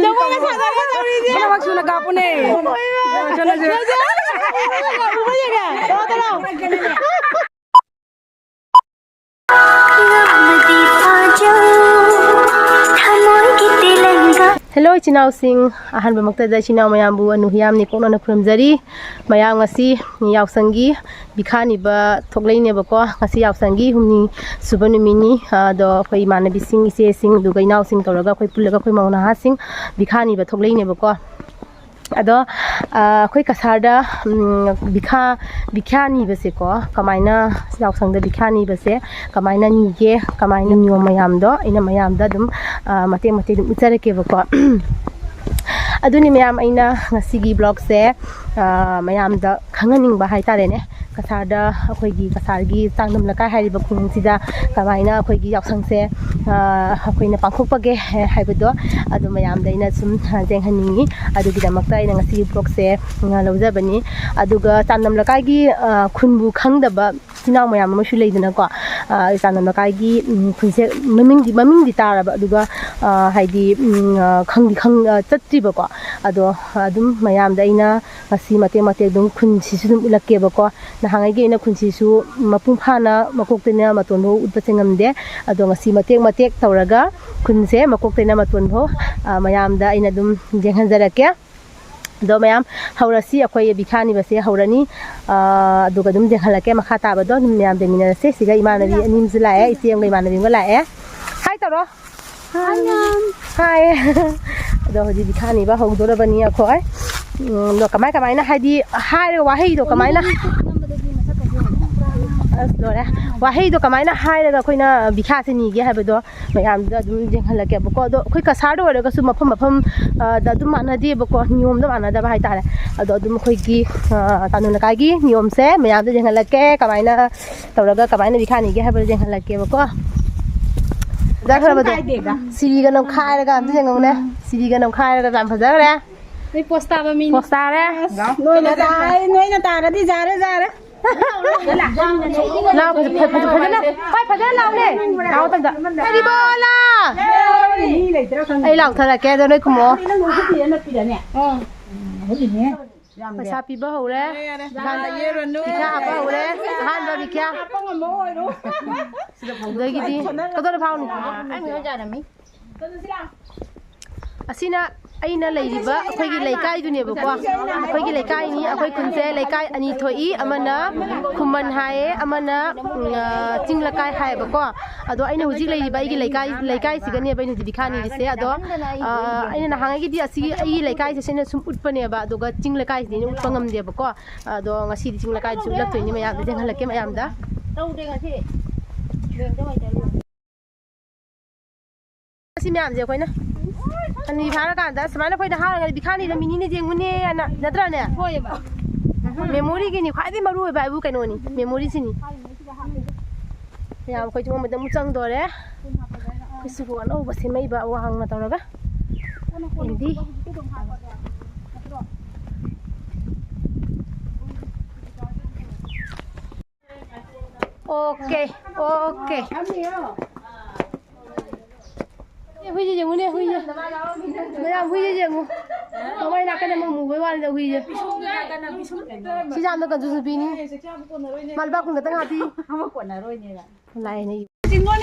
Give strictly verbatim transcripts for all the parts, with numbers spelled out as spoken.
ꯅꯉꯣꯟꯗ ꯁꯥꯟꯅꯒꯦ ꯇꯧꯔꯤꯅꯦ꯫ ꯄꯨꯝꯅꯃꯛ ꯁꯨꯅ ꯀꯥꯞꯄꯨꯅꯦ꯫ ꯆꯠꯂꯁꯦ꯫ ꯍꯦꯜꯂꯣ ꯏꯆꯤꯟ ꯏꯅꯥꯎꯁꯤꯡ, ꯑꯍꯥꯟꯕꯃꯛꯇꯗ ꯏꯆꯤꯟ ꯏꯅꯥꯎ ꯃꯌꯥꯝꯕꯨ ꯑꯅꯨ ꯍꯤꯌꯥꯝꯅꯤ ꯀꯣꯛꯅꯅ ꯈꯨꯔꯨꯝꯖꯔꯤ꯫ ꯃꯌꯥꯝ ꯉꯁꯤ ꯌꯥꯎꯁꯪꯒꯤ ꯕꯤꯈꯥ ꯅꯤꯕ ꯊꯣꯛꯂꯛꯏꯅꯦꯕꯀꯣ꯫ ꯉꯁꯤ ꯌꯥꯎꯁꯪꯒꯤ ꯍꯨꯝꯅꯤ ꯁꯨꯕ ꯅꯨꯃꯤꯠꯅꯤ꯫ ꯑꯗꯣ ꯑꯩꯈꯣꯏ ꯏꯃꯥꯟꯅꯕꯤꯁꯤꯡ, ꯏꯆꯦꯁꯤꯡ, ꯑꯗꯨꯒ ꯏꯅꯥꯎꯁꯤꯡ ꯇꯧꯔꯒ ꯑꯩꯈꯣꯏ ꯄꯨꯜꯂꯒ ꯑꯩꯈꯣꯏ ꯃꯧ ꯅꯍꯥꯁꯤꯡ ꯕꯤꯈꯥ ꯅꯤꯕ ꯊꯣꯛꯂꯛꯏꯅꯦꯕꯀꯣ꯫ ꯑꯗꯣ ꯑ, ꯑꯩꯈꯣꯏ ꯀꯁꯥꯔꯗ, ꯎꯝ, ꯕꯤꯈꯥ, ꯕꯤꯈꯥ ꯅꯤꯕꯁꯦꯀꯣ, ꯀꯃꯥꯏꯅ, ꯌꯥꯎꯁꯪꯗ ꯕꯤꯈꯥ ꯅꯤꯕꯁꯦ ꯀꯃꯥꯏꯅ ꯅꯤꯒꯦ, ꯀꯃꯥꯏꯅ ꯅꯤꯌꯣꯝ ꯃꯌꯥꯝꯗꯣ ꯑꯩꯅ ꯃꯌꯥꯝꯗ ꯑꯗꯨꯝ, ꯑ, ꯃꯇꯦꯛ ꯃꯇꯦꯛ ꯑꯗꯨꯝ ꯎꯠꯆꯔꯛꯀꯦꯕꯀꯣ꯫ ꯑꯗꯨꯅꯤ ꯃꯌꯥꯝ, ꯑꯩꯅ ꯉꯁꯤꯒꯤ ꯕ꯭ꯂꯣꯒꯁꯦ, ꯑ, ꯃꯌꯥꯝꯗ ꯈꯪꯍꯟꯅꯤꯡꯕ ꯍꯥꯏꯇꯥꯔꯦꯅꯦ꯫ ꯀꯁꯥꯔꯗ, ꯑꯩꯈꯣꯏꯒꯤ ꯀꯁꯥꯔꯒꯤ ꯆꯥꯡꯗꯝ ꯂꯩꯀꯥꯏ ꯍꯥꯏꯔꯤꯕ ꯈꯨꯡꯒꯪꯁꯤꯗ ꯀꯃꯥꯏꯅ ꯑꯩꯈꯣꯏꯒꯤ ꯌꯥꯎꯁꯪꯁꯦ, ꯑ, ꯑꯩꯈꯣꯏꯅ ꯄꯥꯡꯊꯣꯛꯄꯒꯦ ꯍꯥꯏꯕꯗꯣ ꯑꯗꯨ ꯃꯌꯥꯝꯗ ꯑꯩꯅ ꯁꯨꯝ, ꯑ, ꯌꯦꯡꯍꯟꯅꯤꯡꯉꯤ꯫ ꯑꯗꯨꯒꯤꯗꯃꯛꯇ ꯑꯩꯅ ꯉꯁꯤꯒꯤ ꯕ꯭ꯂꯣꯒꯁꯦ, ꯑ, ꯂꯧꯖꯕꯅꯤ꯫ ꯑꯗꯨꯒ ꯆꯥꯡꯗꯝ ꯂꯩꯀꯥꯏꯒꯤ, ꯑ, ꯈꯨꯟꯕꯨ ꯈꯪꯗꯕ ꯏꯆꯤꯟ ꯏꯅꯥꯎ ꯃꯌꯥꯝ ꯑꯃꯁꯨ ꯂꯩꯗꯅꯀꯣ꯫ ꯑ, ꯆꯥꯡꯗꯝ ꯂꯩꯀꯥꯏꯒꯤ, ꯎꯝ, ꯈꯨꯟꯁꯦ ꯃꯃꯤꯡꯗꯤ, ꯃꯃꯤꯡꯗꯤ ꯇꯥꯔꯕ, ꯑꯗꯨꯒ, ꯑ, ꯍꯥꯏꯗꯤ, ꯎꯝ, ꯑ, ꯈꯪꯗꯤ ꯈꯪ-, ꯑ, ꯆꯠꯇ꯭ꯔꯤꯕꯀꯣ꯫ ꯑꯗꯣ ꯑꯗꯨꯝ ꯃꯌꯥꯝꯗ ꯑꯩꯅ ꯉꯁꯤ ꯃꯇꯦꯛ ꯃꯇꯦꯛ ꯑꯗꯨꯝ ꯈꯨꯟꯁꯤꯁꯨ ꯑꯗꯨꯝ ꯎꯠꯂꯛꯀꯦꯕꯀꯣ꯫ ꯅꯍꯥꯟꯉꯩꯒꯤ ꯑꯩꯅ ꯈꯨꯟꯁꯤꯁꯨ ꯃꯄꯨꯡ ꯐꯥꯅ ꯃꯀꯣꯛꯇꯩꯅ ꯃꯇꯣꯟꯐꯥꯎ ꯎꯠꯄꯁꯦ ꯉꯝꯗꯦ꯫ ꯑꯗꯣ ꯉꯁꯤ ꯃꯇꯦꯛ ꯃꯇꯦꯛ ꯇꯧꯔꯒ ꯈꯨꯟꯁꯦ ꯃꯀꯣꯛꯇꯩꯅ ꯃꯇꯣꯟꯐꯥꯎ, ꯑ, ꯃꯌꯥꯝꯗ ꯑꯩꯅ ꯑꯗꯨꯝ ꯌꯦꯡꯍꯟꯖꯔꯛꯀꯦ꯫ ꯑꯗꯣ ꯃꯌꯥꯝ ꯍꯧꯔꯁꯤ, ꯑꯩꯈꯣꯏ ꯕꯤꯈꯥ ꯅꯤꯕꯁꯦ ꯍꯧꯔꯅꯤ꯫ ꯑ, ꯑꯗꯨꯒ ꯑꯗꯨꯝ ꯌꯦꯡꯍꯜꯂꯛꯀꯦ ꯃꯈꯥ ꯇꯥꯕꯗꯣ ꯑꯗꯨꯝ ꯃꯌꯥꯝ ꯌꯦꯡꯃꯤꯟꯅꯔꯁꯦ꯫ ꯁꯤꯗ ꯏꯃꯥꯟꯅꯕꯤ ꯑꯅꯤ ꯑꯃꯁꯨ ꯂꯥꯛꯑꯦ, ꯏꯆꯦ ꯑꯃꯒ ꯏꯃꯥꯟꯅꯕꯤ ꯑꯃꯒ ꯂꯥꯛꯑꯦ꯫ ꯍꯥꯏ ꯇꯧꯔꯣ꯫ ꯍꯥꯏ꯫ ꯑꯗꯣ ꯍꯧꯖꯤꯛ ꯕꯤꯈꯥ ꯅꯤꯕ ꯍꯧꯗꯣꯔꯕꯅꯤ ꯑꯩꯈꯣꯏ꯫ ꯎꯝ, ꯑꯗꯣ ꯀꯃꯥꯏ ꯀꯃꯥꯏꯅ, ꯍꯥꯏꯗꯤ, ꯍꯥꯏꯔꯒ ꯋꯥꯍꯩꯗꯣ ꯀꯃꯥꯏꯅ, ꯑꯁ, ꯂꯣꯏꯔꯦ꯫ ꯋꯥꯍꯩꯗꯣ ꯀꯃꯥꯏꯅ ꯍꯥꯏꯔꯒ ꯑꯩꯈꯣꯏꯅ ꯕꯤꯈꯥꯁꯦ ꯅꯤꯒꯦ ꯍꯥꯏꯕꯗꯣ ꯃꯌꯥꯝꯗ ꯑꯗꯨꯝ ꯌꯦꯡꯍꯜꯂꯛꯀꯦꯕꯀꯣ꯫ ꯑꯗꯣ ꯑꯩꯈꯣꯏ ꯀꯁꯥꯔꯗ ꯑꯣꯏꯔꯒꯁꯨ ꯃꯐꯝ ꯃꯐꯝ, ꯑ, ꯗ ꯑꯗꯨꯝ ꯃꯥꯟꯅꯗꯦꯕꯀꯣ, ꯅꯤꯌꯣꯝꯗꯣ ꯃꯥꯟꯅꯗꯕ ꯍꯥꯏꯇꯥꯔꯦ꯫ ꯑꯗꯣ ꯑꯗꯨꯝ ꯑꯩꯈꯣꯏꯒꯤ, ꯑ, ꯇꯥꯅꯨ ꯂꯩꯀꯥꯏꯒꯤ ꯅꯤꯌꯣꯝꯁꯦ ꯃꯌꯥꯝꯗ ꯌꯦꯡꯍꯜꯂꯛꯀꯦ꯫ ꯀꯃꯥꯏꯅ ꯇꯧꯔꯒ ꯀꯃꯥꯏꯅ ꯕꯤꯈꯥ ꯅꯤꯒꯦ ꯍꯥꯏꯕꯗꯣ ꯌꯦꯡꯍꯜꯂꯛꯀꯦꯕꯀꯣ꯫ ꯐꯖꯈ꯭ꯔꯕꯗꯣ꯫ ꯀꯥꯏꯗꯦꯗ꯫ ꯁꯤꯔꯤꯒ ꯅꯝꯈꯥꯏꯔꯒ ꯑꯝꯇ ꯌꯦꯡꯉꯨꯅꯦ꯫ ꯁꯤꯔꯤꯒ ꯅꯝꯈꯥꯏꯔꯒ ꯌꯥꯝ ꯐꯖꯈ꯭ꯔꯦ꯫ ꯅꯣꯏ ꯄꯣꯁ ꯇꯥꯕ ꯃꯤꯅꯤ꯫ ꯄꯣꯁ ꯇꯥꯔꯦ꯫ ꯅꯣꯏꯅ ꯇꯥꯏ, ꯅꯣꯏꯅ ꯇꯥꯔꯗꯤ ꯌꯥꯔꯦ, ꯌꯥꯔꯦ꯫ ꯂꯥꯎ, ꯐꯖ-, ꯐꯖ-, ꯐꯖ-, ꯐꯖꯅ, ꯍꯣꯏ, ꯐꯖꯅ ꯂꯥꯎꯅꯦ꯫ ꯂꯥꯎ, ꯇꯝꯗ꯫ ꯍꯔꯤꯕꯣꯂꯥ! ꯑꯩ ꯂꯥꯎꯊꯔꯛꯀꯦ, ꯑꯗꯣ ꯅꯣꯏ ꯈꯨꯝꯃꯣ꯫ ꯄꯩꯁꯥ ꯄꯤꯕ ꯍꯧꯔꯦ꯫ ꯌꯥꯔꯦ, ꯌꯥꯔꯦ꯫ ꯄꯩꯁꯥ ꯍꯥꯞꯄ ꯍꯧꯔꯦ꯫ ꯑꯍꯥꯟꯕ ꯕꯤꯈ꯭ꯌꯥ꯫ ꯑꯗꯒꯤꯗꯤ, ꯀꯗꯣꯗ ꯐꯥꯎꯅꯤ? ꯑꯁꯤꯅ ꯑꯩꯅ ꯂꯩꯔꯤꯕ ꯑꯩꯈꯣꯏꯒꯤ ꯂꯩꯀꯥꯏꯗꯨꯅꯦꯕꯀꯣ꯫ ꯑꯩꯈꯣꯏꯒꯤ ꯂꯩꯀꯥꯏꯅꯤ, ꯑꯩꯈꯣꯏ ꯈꯨꯟꯁꯦ ꯂꯩꯀꯥꯏ ꯑꯅꯤ ꯊꯣꯛꯏ, ꯑꯃꯅ ꯈꯨꯃꯟ ꯍꯥꯏꯌꯦ, ꯑꯃꯅ, ꯎꯝ, ꯑ, ꯆꯤꯡ ꯂꯩꯀꯥꯏ ꯍꯥꯏꯌꯦꯕꯀꯣ꯫ ꯑꯗꯣ ꯑꯩꯅ ꯍꯧꯖꯤꯛ ꯂꯩꯔꯤꯕ ꯑꯩꯒꯤ ꯂꯩꯀꯥꯏ, ꯂꯩꯀꯥꯏꯁꯤꯒꯅꯦꯕ ꯑꯩꯅ ꯍꯧꯖꯤꯛ ꯕꯤꯈꯥꯅꯤꯔꯤꯁꯦ꯫ ꯑꯗꯣ, ꯑ, ꯑꯩꯅ ꯅꯍꯥꯟꯉꯩꯒꯤꯗꯤ ꯑꯁꯤꯒꯤ ꯑꯩꯒꯤ ꯂꯩꯀꯥꯏꯁꯦ ꯁꯤꯅ ꯁꯨꯝ ꯎꯠꯄꯅꯦꯕ, ꯑꯗꯨꯒ ꯆꯤꯡ ꯂꯩꯀꯥꯏꯁꯤꯗꯤ ꯑꯩꯅ ꯎꯠꯄ ꯉꯝꯗꯦꯕꯀꯣ꯫ ꯑꯗꯣ ꯉꯁꯤꯗꯤ ꯆꯤꯡ ꯂꯩꯀꯥꯏꯗꯁꯨ ꯎꯠꯂꯛꯇꯣꯏꯅꯤ ꯃꯌꯥꯝꯗ, ꯌꯦꯡꯍꯜꯂꯛꯀꯦ ꯃꯌꯥꯝꯗ꯫ ꯑꯁꯤ ꯃꯌꯥꯝꯁꯦ ꯑꯩꯈꯣꯏꯅ ꯑꯅꯤ ꯐꯥꯔꯀꯥꯟꯗ ꯁꯨꯃꯥꯏꯅ ꯑꯩꯈꯣꯏꯅ ꯍꯥꯏꯔꯒ ꯕꯤꯈꯥꯅꯤꯗ ꯃꯤꯅꯤꯅ ꯌꯦꯡꯉꯨꯅꯦ ꯑꯅ, ꯅꯠꯇ꯭ꯔꯅꯦ? ꯍꯣꯏꯑꯕ꯫ ꯃꯦꯃꯣꯔꯤꯒꯤꯅꯤ ꯈ꯭ꯋꯥꯏꯗꯒꯤ ꯃꯔꯨ ꯑꯣꯏꯕ ꯍꯥꯏꯕꯨ ꯀꯩꯅꯣꯅꯤ, ꯃꯦꯃꯣꯔꯤꯁꯤꯅꯤ꯫ ꯃꯌꯥꯝ ꯑꯩꯈꯣꯏ ꯆꯨꯝꯕꯗ ꯑꯃꯨꯛ ꯆꯪꯗꯣꯔꯦ꯫ ꯑꯩꯈꯣꯏ ꯁꯤꯕꯨ ꯑꯅꯧꯕ ꯁꯦꯝꯃꯛꯏꯕ ꯋꯥꯡꯅ ꯇꯧꯔꯒ꯫ ꯏꯟꯗꯤ꯫ Okay, okay. ꯑꯦ, ꯍꯨꯏꯁꯦ ꯌꯦꯡꯉꯨꯅꯦ, ꯍꯨꯏꯁꯦ꯫ ꯃꯌꯥꯝ ꯍꯨꯏꯁꯦ ꯌꯦꯡꯉꯨ꯫ ꯃꯃꯥꯏ ꯅꯥꯀꯟꯗ ꯑꯃ ꯃꯨꯕꯩ ꯋꯥꯅꯤꯗ ꯍꯨꯏꯁꯦ꯫ ꯁꯤ ꯌꯥꯝꯅ ꯀꯟꯖꯨꯁ ꯅꯨꯄꯤꯅꯤ꯫ ꯃꯥ ꯂꯨꯄꯥ ꯀꯨꯟ ꯈꯛꯇ ꯉꯥꯛꯄꯤ꯫ ꯂꯥꯛꯑꯦꯅꯦ꯫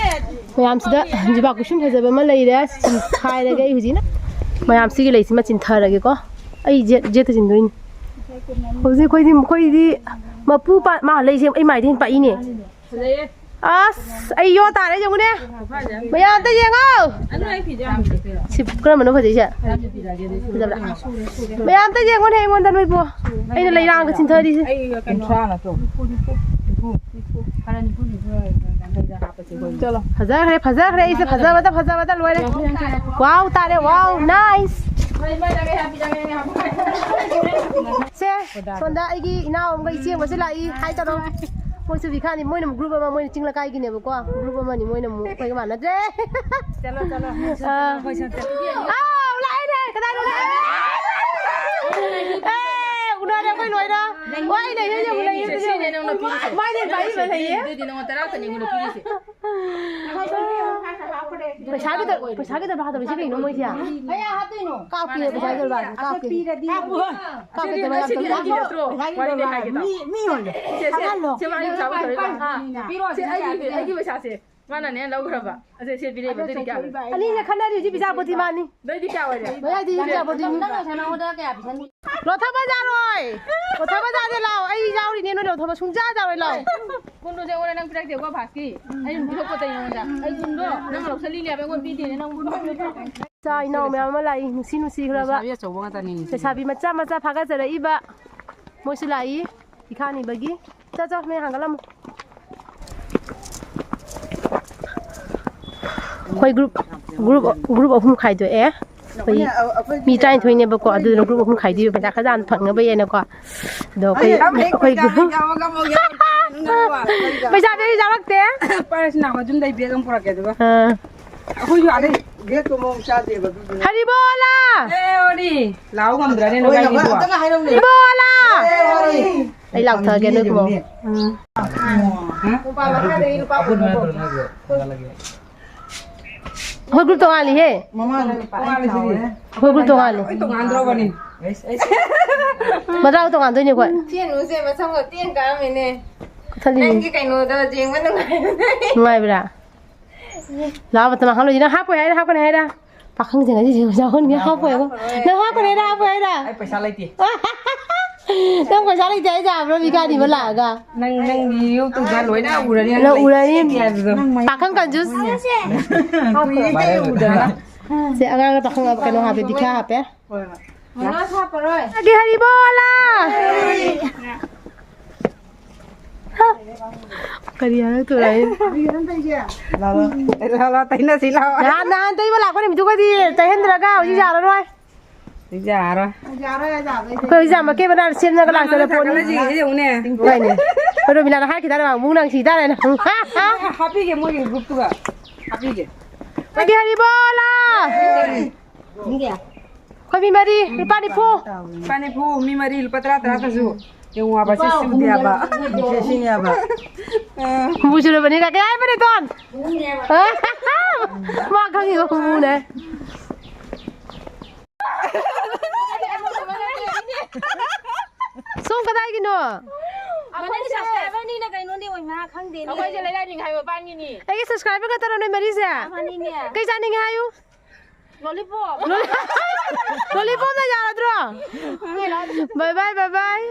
ꯃꯌꯥꯝꯁꯤꯗ ꯖꯤꯕꯥ ꯀꯨꯁꯨꯝ ꯐꯖꯕ ꯑꯃ ꯂꯩꯔꯦ꯫ ꯁꯤ ꯈꯥꯏꯔꯒꯦ ꯑꯩ ꯍꯧꯖꯤꯛꯅ꯫ ꯃꯌꯥꯝꯁꯤꯒꯤ ꯂꯩꯁꯤꯃ ꯆꯤꯟꯊꯔꯒꯦꯀꯣ꯫ ꯑꯩ ꯖꯦꯠ, ꯖꯦꯠꯇ ꯆꯤꯟꯗꯣꯏꯅꯤ꯫ ꯍꯧꯖꯤꯛ ꯑꯩꯈꯣꯏꯗꯤ, ꯑꯩꯈꯣꯏꯗꯤ ꯃꯄꯨ ꯄꯥ-, ꯃꯥ ꯂꯩꯁꯦ ꯑꯩ ꯃꯥꯏꯗ ꯍꯦꯟꯅ ꯄꯥꯛꯏꯅꯦ꯫ ꯑꯁ, ꯑꯩ ꯌꯣ ꯇꯥꯔꯦ ꯌꯦꯡꯉꯨꯅꯦ꯫ ꯃꯌꯥꯝ ꯑꯝꯇ ꯌꯦꯡꯉꯣ꯫ ꯁꯤ ꯀꯔꯝꯕꯅꯣ ꯐꯖꯩꯁꯦ? ꯐꯖꯕ꯭ꯔꯥ? ꯃꯌꯥꯝ ꯑꯝꯇ ꯌꯦꯡꯉꯣꯅꯦ ꯑꯩꯉꯣꯟꯗ ꯅꯣꯏꯕꯨ꯫ ꯑꯩꯅ ꯂꯩꯔꯥꯡꯒ ꯆꯤꯟꯊꯔꯤꯁꯦ꯫ ꯀꯨꯟꯊ꯭ꯔꯥ ꯅꯠꯇ꯭ꯔꯣ? ꯐꯖꯈ꯭ꯔꯦ, ꯐꯖꯈ꯭ꯔꯦ, ꯑꯩꯁꯦ ꯐꯖꯕꯗ, ꯐꯖꯕꯗ ꯂꯣꯏꯔꯦ꯫ ꯋꯥꯎ ꯇꯥꯔꯦ, ꯋꯥꯎ, ꯅꯥꯏꯁ꯫ ꯁꯦ, ꯁꯣꯝꯗ ꯑꯩꯒꯤ ꯏꯅꯥꯎ ꯑꯃꯒ ꯏꯆꯦ ꯑꯃꯒꯁꯨ ꯂꯥꯛꯏ꯫ ꯍꯥꯏ ꯇꯧꯔꯣ꯫ ꯃꯣꯏꯁꯨ ꯕꯤꯈꯥꯅꯤ, ꯃꯣꯏꯅ ꯑꯃꯨꯛ ꯒ꯭ꯔꯨꯞ ꯑꯃ, ꯃꯣꯏꯅ ꯆꯤꯡ ꯂꯩꯀꯥꯏꯒꯤꯅꯦꯕꯀꯣ꯫ ꯒ꯭ꯔꯨꯞ ꯑꯃꯅꯤ, ꯃꯣꯏꯅ ꯑꯃꯨꯛ ꯑꯩꯈꯣꯏꯒ ꯃꯥꯟꯅꯗ꯭ꯔꯦ꯫ ꯆꯠꯂꯣ, ꯆꯠꯂꯣ꯫ ꯑꯥ꯫ ꯑꯥꯎ, ꯂꯥꯛꯑꯦꯅꯦ꯫ ꯀꯗꯥꯏꯗ ꯂꯥꯛꯑꯦ? ꯑꯦ, ꯎꯅꯔꯦ ꯑꯩꯈꯣꯏ ꯂꯣꯏꯅ꯫ ꯋꯥ ꯑꯩ ꯂꯩꯌꯦ, ꯌꯦꯡꯉꯨ, ꯂꯩꯌꯦ, ꯁꯤꯅꯦ ꯅꯪꯅ ꯄꯤꯔꯤꯁꯦ꯫ ꯃꯥꯏꯗꯤ ꯄꯥꯏꯕ ꯂꯩꯌꯦ꯫ ꯑꯗꯨꯗꯤ ꯅꯉꯣꯟ ꯇꯔꯥ ꯈꯛꯇꯅꯤ ꯑꯩꯉꯣꯟꯗ ꯄꯤꯔꯤꯁꯦ꯫ ꯄꯩꯁꯥꯒꯤꯗ, ꯄꯩꯁꯥꯒꯤꯗ ꯍꯥꯞꯇꯕꯁꯤ ꯀꯩꯅꯣ ꯃꯣꯏꯁꯦ? ꯀꯌꯥ ꯍꯥꯞꯇꯣꯏꯅꯣ? ꯀꯥꯞꯀꯦ, ꯄꯩꯁꯥꯒꯤꯗ ꯀꯥꯞꯀꯦ꯫ ꯀꯥꯞꯀꯦ, ꯁꯤ ꯄꯤꯔꯗꯤ ꯄꯩꯁꯥ ꯌꯥꯝ ꯇꯧꯔꯤ꯫ ꯅꯠꯇ꯭ꯔꯣ? ꯋꯥꯔꯤ ꯂꯩ ꯍꯥꯏꯒꯦ ꯇꯥꯎ꯫ ꯃꯤ, ꯃꯤ ꯌꯣꯜꯂꯦ꯫ ꯁꯦ, ꯁꯦ, ꯁꯦ, ꯃꯥꯒꯤ ꯄꯩꯁꯥ ꯄꯨꯊꯣꯔꯛꯏꯕ꯫ ꯁꯦ, ꯑꯩꯒꯤ, ꯑꯩꯒꯤ ꯄꯩꯁꯥꯁꯦ꯫ ꯃꯥꯅꯅꯦ ꯂꯧꯈ꯭ꯔꯕ꯫ ꯑꯁꯦ, ꯁꯦ ꯄꯤꯔꯛꯏꯕ꯫ ꯑꯗꯨꯗꯤ ꯀꯌꯥ ꯑꯣꯏꯔꯦ? ꯑꯅꯤꯅ ꯈꯟꯅꯔꯤ ꯍꯧꯖꯤꯛ ꯄꯩꯁꯥ ꯄꯣꯠꯇꯤ ꯃꯥꯅꯤ꯫ ꯅꯣꯏꯗꯤ ꯀꯌꯥ ꯑꯣꯏꯔꯦ? ꯅꯣꯏꯗꯤ ꯄꯩꯁꯥ ꯄꯣꯠꯇꯤ ꯃꯤ꯫ ꯅꯪꯅ ꯁꯥꯟꯅꯕꯗ ꯀꯌꯥ ꯄꯤꯁꯟ? ꯂꯣꯊꯥ ꯕꯖꯥꯔ ꯍꯣꯏ꯫ ꯂꯣꯊꯥ ꯕꯖꯥꯔꯗ ꯂꯥꯛꯑꯣ꯫ ꯑꯩ ꯌꯥꯎꯔꯤꯅꯦ, ꯅꯣꯏ ꯂꯣꯊꯥ ꯁꯨꯡꯆꯥ ꯆꯥꯔꯣꯏ, ꯂꯥꯛꯑꯣ꯫ ꯀꯨꯟꯗꯣ ꯁꯦ ꯑꯣꯏꯔꯦ, ꯅꯪ ꯄꯤꯔꯛꯇꯦꯀꯣ ꯐꯥꯁꯀꯤ꯫ ꯑꯩ ꯑꯗꯨꯝ ꯄꯤꯊꯣꯛꯄ ꯇꯩ ꯅꯉꯣꯟꯗ꯫ ꯑꯩ ꯀꯨꯟꯗꯣ ꯅꯪ ꯂꯧꯁꯜꯂꯤꯅꯦꯕ, ꯑꯩꯉꯣꯟꯗ ꯄꯤꯗꯦꯅꯦ ꯅꯪ꯫ ꯏꯆꯥ ꯏꯅꯥꯎ ꯃꯌꯥꯝ ꯑꯃ ꯂꯥꯛꯏ, ꯅꯨꯡꯁꯤ ꯅꯨꯡꯁꯤꯈ꯭ꯔꯕ꯫ ꯂꯩꯁꯥꯕꯤ ꯑꯆꯧꯕ ꯉꯥꯛꯇꯅꯤꯅꯦ꯫ ꯂꯩꯁꯥꯕꯤ ꯃꯆꯥ ꯃꯆꯥ ꯐꯥꯒꯠꯆꯔꯛꯏꯕ꯫ ꯃꯣꯏꯁꯨ ꯂꯥꯛꯏ꯫ ꯏꯈꯥꯅꯤꯕꯒꯤ꯫ ꯆꯣ, ꯆꯣ, ꯃꯌꯥꯝ ꯍꯥꯡꯒꯠꯂꯝꯃꯨ꯫ ꯑꯩꯈꯣꯏ group, group, group ꯑꯍꯨꯝ ꯈꯥꯏꯗꯣꯛꯑꯦ꯫ ꯑꯩꯈꯣꯏ ꯃꯤ ꯇꯔꯥꯅꯤꯊꯣꯏꯅꯦꯕꯀꯣ, ꯑꯗꯨꯗꯨꯅ group ꯑꯍꯨꯝ ꯈꯥꯏꯗꯣꯛꯑꯦ, ꯄꯩꯁꯥ ꯈꯔ ꯌꯥꯝ ꯐꯪꯅꯕ ꯍꯥꯏꯅꯀꯣ꯫ ꯑꯗꯣ ꯑꯩꯈꯣꯏ, ꯑꯩ, ꯑꯩ, ꯑꯩꯈꯣꯏ ꯑꯩ, group ꯑꯩ, ꯑꯩ, ꯑꯩ, ꯄꯩꯁꯥꯗꯤ ꯑꯩ ꯌꯥꯎꯔꯛꯇꯦ꯫ ꯄꯥꯏꯔꯁꯤ ꯅꯥꯎꯕ, ꯌꯨꯝꯗꯩ bag ꯑꯃ ꯄꯨꯔꯛꯀꯦ ꯑꯗꯨꯒ꯫ ꯑꯥ꯫ ꯑꯩꯈꯣꯏꯁꯨ ꯑꯥꯗꯩ ꯕꯦꯒꯇꯣ ꯃꯑꯣꯡ ꯆꯥꯗꯦꯕ ꯑꯗꯨꯗꯨꯅ꯫ ꯍꯔꯤꯕꯣꯂꯥ! ꯑꯦ, ꯋꯥꯔꯤ꯫ ꯂꯥꯛꯑꯣ ꯉꯝꯗ꯭ꯔꯅꯦ ꯍꯣꯏ, ꯅꯕꯥꯅꯤꯕꯨ? ꯑꯝꯇꯪꯒ ꯍꯥꯏꯔꯝꯃꯨꯅꯦ꯫ ꯍꯔꯤꯕꯣꯂꯥ! ꯑꯦ, ꯋꯥꯔꯤ꯫ ꯑꯩ ꯂꯥꯎꯊꯒꯦ ꯅꯣꯏ ꯈꯨꯕꯣꯛ꯫ ꯎꯝ꯫ ꯍꯥ? ꯅꯨꯄꯥ ꯃꯈꯥꯗꯒꯤ ꯅꯨꯄꯥ ꯄꯨꯊꯣꯛꯈꯣ꯫ ꯑꯩꯈꯣꯏ group ꯇꯣꯉꯥꯜꯂꯤꯍꯦ꯫ ꯃꯃꯥꯅ ꯅꯨꯄꯥ ꯇꯣꯉꯥꯜꯂꯤꯁꯤꯗꯤ꯫ ꯆꯥꯎꯔꯦ꯫ ꯑꯩꯈꯣꯏ group ꯇꯣꯉꯥꯜꯂꯤ꯫ ꯂꯣꯏ ꯇꯣꯉꯥꯟꯗ꯭ꯔꯣꯕꯅꯤ? ꯃꯗꯥꯎ ꯇꯣꯉꯥꯟꯗꯣꯏꯅꯤ ꯑꯩꯈꯣꯏ꯫ ꯆꯦꯟ ꯎꯁꯦ ꯃꯁꯝꯒ ꯇꯦꯟ ꯀꯥꯔꯝꯃꯤꯅꯦ꯫ ꯀꯊꯠꯂꯤꯅꯤ꯫ ꯅꯪꯒꯤ ꯀꯩꯅꯣꯗꯣ ꯌꯦꯡꯕ ꯅꯨꯡꯉꯥꯏꯕꯅꯦ꯫ ꯅꯨꯡꯉꯥꯏꯕ꯭ꯔꯥ? ꯂꯥꯛꯑꯣ, ꯃꯇꯝ ꯃꯥꯡꯍꯜꯂꯣꯏꯁꯤ꯫ ꯅꯪ ꯍꯥꯞꯄꯣꯏ ꯍꯥꯏꯔ ꯍꯥꯞꯀꯅꯤ ꯍꯥꯏꯔ? ꯄꯥꯈꯪꯁꯦ ꯉꯁꯤꯁꯦ ꯑꯣꯖꯥ ꯍꯣꯟꯒꯦ ꯍꯥꯞꯄꯣꯏ ꯍꯥꯏꯕ꯫ ꯅꯪ ꯍꯥꯞꯀꯅꯤ ꯍꯥꯏꯔ ꯍꯥꯞꯄꯣꯏ ꯍꯥꯏꯔ? ꯑꯩ ꯄꯩꯁꯥ ꯂꯩꯇꯦ꯫ ꯅꯪ ꯄꯩꯁꯥ ꯂꯩꯇꯦ ꯍꯥꯏꯁꯦ ꯍꯥꯞꯄ꯭ꯔꯣ? ꯃꯤ ꯀꯥꯏꯗꯩꯕ ꯂꯥꯛꯑꯒ? ꯅꯪ, ꯅꯪꯒꯤ YouTube ꯂꯣꯏꯅ ꯎꯔꯅꯤ, ꯅꯪ ꯎꯔꯅꯤ꯫ ꯂꯩꯇꯦ ꯍꯥꯏꯕꯗꯣ꯫ ꯄꯥꯈꯪ ꯀꯟꯖꯨꯁ꯫ ꯀꯨꯏꯔꯦ ꯎꯗꯕ꯫ ꯁꯦ ꯑꯉꯥꯡꯅ ꯄꯥꯈꯪ ꯀꯩꯅꯣ ꯍꯥꯞꯄꯦ, ꯗꯤꯈꯥ ꯍꯥꯞꯄꯦ꯫ ꯍꯣꯏ, ꯍꯣꯏ꯫ ꯃꯣꯅꯣꯁ ꯍꯥꯞꯄꯔꯣꯏ꯫ ꯑꯒꯤ ꯍꯔꯤꯕꯣꯂꯥ! ꯀꯔꯤ ꯍꯥꯏꯔꯛꯇꯣꯏꯔꯥ ꯑꯩ? ꯂꯥꯎ, ꯂꯥꯎ, ꯇꯩꯅꯁꯤ ꯂꯥꯎ꯫ ꯅꯍꯥꯟ, ꯅꯍꯥꯟ ꯇꯩꯕ ꯂꯥꯛꯄ ꯅꯨꯃꯤꯠꯇꯨꯒꯗꯤ ꯇꯩꯍꯟꯗ꯭ꯔꯒ ꯍꯧꯖꯤꯛ ꯌꯥꯔꯔꯣꯏ꯫ ꯍꯧꯖꯤꯛ ꯌꯥꯔꯔꯣꯏ꯫ ꯑꯩꯈꯣꯏ ꯍꯧꯖꯤꯛ ꯌꯥꯝ ꯃꯀꯦ ꯃꯅꯥ ꯁꯦꯝꯂꯒ ꯂꯥꯛꯆꯔ ꯄꯣꯠꯅꯤ꯫ ꯊꯥꯒꯠꯂꯁꯤ, ꯌꯦꯡꯉꯨꯅꯦ꯫ ꯍꯣꯏꯅꯦ꯫ ꯑꯩꯈꯣꯏ ꯔꯣꯃꯤꯂꯥꯅ ꯍꯥꯏꯈꯤꯗꯥꯏꯅꯦ, ꯑꯃꯨꯛ ꯅꯪ ꯁꯤ ꯇꯥꯔꯦ ꯅꯪ꯫ ꯍꯥꯞꯄꯤꯒꯦ ꯃꯣꯏꯒꯤ groupꯇꯨꯒ꯫ ꯍꯥꯞꯄꯤꯒꯦ꯫ ꯑꯒꯤ ꯍꯔꯤꯕꯣꯂꯥ! ꯃꯤ ꯀꯌꯥ? ꯑꯩꯈꯣꯏ ꯃꯤ ꯃꯔꯤ, ꯂꯨꯄꯥ ꯅꯤꯐꯨ꯫ ꯂꯨꯄꯥ ꯅꯤꯐꯨ, ꯃꯤ ꯃꯔꯤ, ꯂꯨꯄ ꯇꯔꯥ ꯇꯔꯥ ꯈꯛꯁꯨ꯫ ꯌꯦꯡꯉꯨ ꯍꯥꯏꯕ, ꯁꯤ ꯁꯤꯡꯗꯦ ꯍꯥꯏꯕ꯫ ꯁꯤ ꯁꯤꯅꯦ ꯍꯥꯏꯕ꯫ ꯍꯨꯝꯐꯨ ꯁꯨꯔꯕꯅꯤꯅ ꯀꯌꯥ ꯍꯥꯏꯕꯅꯤ, ꯗꯣꯟ? ꯃꯥ ꯈꯪꯉꯤꯕ ꯍꯨꯝꯐꯨꯅꯦ꯫ ꯁꯣꯝ ꯀꯗꯥꯏꯒꯤꯅꯣ? ꯑꯩꯈꯣꯏ subscriberꯅꯤꯅ ꯀꯩꯅꯣꯅꯦ ꯑꯣꯏꯃꯥ ꯈꯪꯗꯦꯅꯦ꯫ ꯑꯩꯈꯣꯏꯁꯦ ꯂꯩꯔꯥꯏꯅꯤꯡ ꯍꯥꯏꯕ ꯄꯥꯟꯒꯤꯅꯤ꯫ ꯑꯩꯒꯤ subscriber ꯈꯛꯇꯔꯣ ꯅꯣꯏ ꯃꯔꯤꯁꯦ? ꯃꯥꯅꯤꯅꯦ꯫ ꯀꯩ ꯆꯥꯅꯤꯡꯉꯦ ꯍꯥꯏꯌꯨ꯫ Lollipop꯫ Lollipopꯅ ꯌꯥꯔꯗ꯭ꯔꯣ? Bye bye, bye bye꯫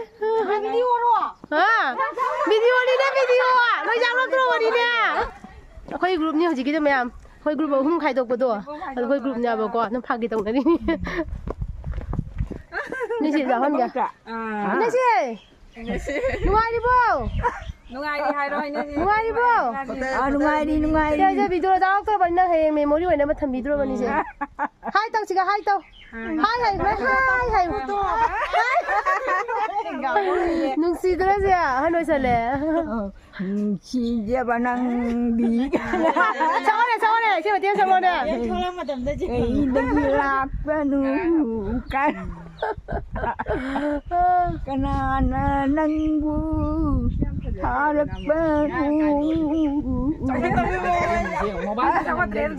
Videoꯔꯣ? ꯍꯥ? Videoꯅꯤꯅꯦ, video꯫ ꯅꯣꯏ ꯌꯥꯎꯔꯛꯇ꯭ꯔꯣ ꯋꯥꯔꯤꯅꯦ? ꯑꯩꯈꯣꯏ groupꯅꯤ ꯍꯧꯖꯤꯛꯀꯤꯗꯣ ꯃꯌꯥꯝ꯫ ꯑꯩꯈꯣꯏ group ꯑꯍꯨꯝ ꯈꯥꯏꯗꯣꯛꯄꯗꯣ꯫ ꯑꯗꯨ ꯑꯩꯈꯣꯏ groupꯅꯦꯕꯀꯣ꯫ ꯑꯗꯨꯝ ꯐꯥꯒꯤ ꯇꯧꯅꯔꯤ꯫ ꯅꯣꯏꯁꯤ ꯌꯥꯎꯍꯟꯒꯦ꯫ ꯑꯥ꯫ ꯅꯣꯏꯁꯤ꯫ ꯅꯨꯡꯉꯥꯏꯔꯤꯕꯣ? ꯅꯨꯡꯉꯥꯏꯔꯤ ꯍꯥꯏꯔꯣ, ꯏꯅꯦꯁꯤ꯫ ꯅꯨꯡꯉꯥꯏꯔꯤꯕꯣ? ꯑꯥ, ꯅꯨꯡꯉꯥꯏꯔꯤ, ꯅꯨꯡꯉꯥꯏꯔꯤ꯫ ꯁꯦ, ꯁꯦ, videoꯗ ꯌꯥꯎꯔꯛꯇ꯭ꯔꯕꯅꯤ, ꯅꯪ ꯍꯌꯦꯡ memory ꯑꯣꯏꯅꯕ ꯊꯝꯕꯤꯗ꯭ꯔꯣꯕꯅꯤꯁꯦ꯫ ꯍꯥꯏ ꯇꯧ, ꯁꯤꯒ ꯍꯥꯏ ꯇꯧ꯫ ꯍꯥꯏ ꯍꯥꯏ, ꯍꯥꯏ ꯍꯥꯏ꯫ ꯅꯨꯡꯁꯤꯗ꯭ꯔꯣ ꯁꯦ? ꯑꯍꯟ ꯑꯣꯏꯁꯜꯂꯦ꯫ ꯅꯨꯡꯁꯤꯖꯕ ꯅꯪꯗꯤ꯫ ꯁꯛꯑꯣꯅꯦ, ꯁꯛꯑꯣꯅꯦ, ꯁꯤ ꯃꯇꯦꯛ ꯁꯛꯑꯣꯅꯦ꯫ ꯀꯩꯗꯒꯤ ꯂꯥꯛꯄꯅꯣ? ꯀꯅꯥꯅ ꯅꯪꯕꯨ ꯊꯥꯔꯛꯄꯅꯣ?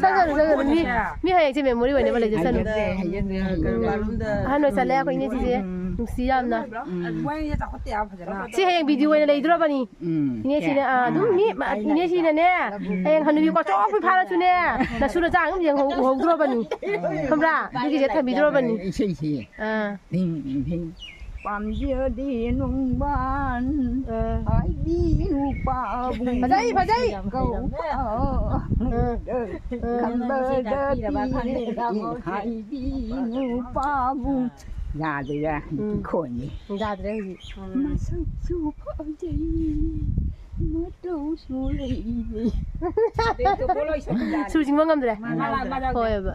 ꯆꯠꯁꯅꯨ, ꯆꯠꯁꯅꯨ꯫ ꯃꯤ, ꯃꯤ ꯍꯌꯦꯡꯁꯦ memory ꯑꯣꯏꯅꯕ ꯂꯩꯖꯁꯅꯨ꯫ ꯑꯍꯟ ꯑꯣꯏꯁꯜꯂꯦ ꯑꯩꯈꯣꯏ ꯏꯅꯦ ꯆꯤꯆꯦ꯫ ꯅꯨꯡꯁꯤ ꯌꯥꯝꯅ꯫ ꯁꯤ ꯍꯌꯦꯡ video ꯑꯣꯏꯅ ꯂꯩꯗꯣꯔꯕꯅꯤ꯫ ꯎꯝ꯫ ꯏꯅꯦ ꯁꯤꯅ, ꯑꯥ, ꯑꯗꯨꯝ ꯃꯤ, ꯃ-, ꯏꯅꯦ ꯁꯤꯅꯅꯦ, ꯍꯌꯦꯡ ꯍꯅꯨꯕꯤ ꯀꯣꯆꯣꯞꯄꯤ ꯐꯥꯔꯁꯨꯅꯦ, ꯅꯁꯨ ꯅꯆꯥ ꯑꯗꯨꯝ ꯌꯦꯡꯍꯧ-, ꯎꯍꯧꯗ꯭ꯔꯣꯕꯅꯤ꯫ ꯈꯪꯕ꯭ꯔꯥ? ꯑꯗꯨꯒꯤꯁꯦ ꯊꯝꯕꯤꯗ꯭ꯔꯣꯕꯅꯤ꯫ ꯏꯁꯩꯁꯦ꯫ ꯑꯥ꯫ ꯙꯤꯡ ꯙꯤꯡ ꯄꯥꯝꯖꯗꯦ ꯅꯣꯡꯕꯥꯟ ꯑꯥ꯫ ꯍꯥꯏꯕꯤꯌꯨ ꯄꯥꯕꯨꯡ꯫ ꯐꯖꯩ, ꯐꯖꯩ꯫ ꯀꯧꯕ ꯑꯥ꯫ ꯑꯥ꯫ ꯈꯝꯕꯗ ꯄꯤꯔꯦ ꯍꯥꯏꯕꯤꯌꯨ ꯄꯥꯕꯨꯡ꯫ ꯌꯥꯗ꯭ꯔꯦ, ꯎꯝ꯫ ꯈꯣꯟꯅꯤ꯫ ꯌꯥꯗ꯭ꯔꯦ ꯍꯧꯖꯤꯛ꯫ ꯃꯁꯛꯁꯨ ꯐꯖꯩ, ꯃꯇꯧꯁꯨ ꯂꯩꯖꯩ꯫ ꯁꯨꯔ ꯆꯤꯡꯕ ꯉꯝꯗ꯭ꯔꯦ꯫ ꯃꯥ, ꯃꯥ, ꯃꯥ, ꯃꯥ, ꯍꯣꯏꯕ꯫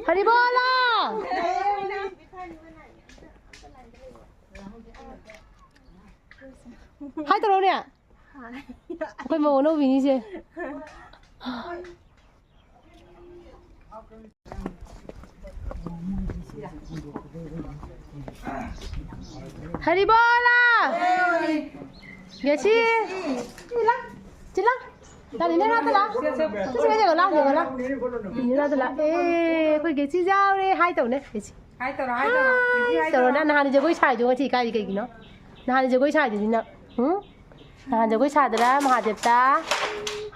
ꯍꯔꯤꯕꯣꯂꯥ! ꯍꯥꯏ ꯇꯧꯔꯛꯎꯅꯦ꯫ ꯑꯩꯈꯣꯏ ꯃꯧ ꯑꯅꯧꯕꯤꯅꯤꯁꯦ꯫ ꯍꯔꯤꯕꯣꯂꯥ! ꯒꯦꯁꯤ! ꯆꯤꯂꯥ! ꯆꯤꯂꯥ! ꯇꯥꯅꯤꯅꯦ ꯉꯥꯛꯇ ꯂꯥ꯫ ꯆꯠꯁꯤ ꯉꯥꯛꯇ ꯂꯥ, ꯉꯥꯛꯇ ꯂꯥ꯫ ꯇꯥꯅꯤꯅꯦ ꯉꯥꯛꯇ ꯂꯥ꯫ ꯑꯦ, ꯑꯩꯈꯣꯏ ꯒꯦꯁꯤ ꯌꯥꯎꯔꯦ꯫ ꯍꯥꯏ ꯇꯧꯅꯦ, ꯒꯦꯁꯤ꯫ ꯍꯥꯏ ꯇꯧꯔꯣ, ꯍꯥꯏ ꯇꯧꯔꯣ꯫ ꯒꯦꯁꯤ ꯍꯥꯏ ꯍꯥꯏ ꯇꯧꯔꯣ꯫ ꯇꯧꯔꯣ꯫ ꯅꯪ ꯅꯍꯥꯟ ꯖꯒꯣꯏ ꯁꯥꯏꯗꯣ ꯉꯁꯤ ꯏꯀꯥꯏꯔꯤ ꯀꯩꯒꯤꯅꯣ? ꯅꯍꯥꯟ ꯖꯒꯣꯏ ꯁꯥꯏꯗꯨꯗꯤ ꯅꯪ, ꯎꯝ? ꯅꯍꯥꯟ ꯖꯒꯣꯏ ꯁꯥꯗꯔꯥ ꯃꯍꯥꯗꯦꯕꯇ?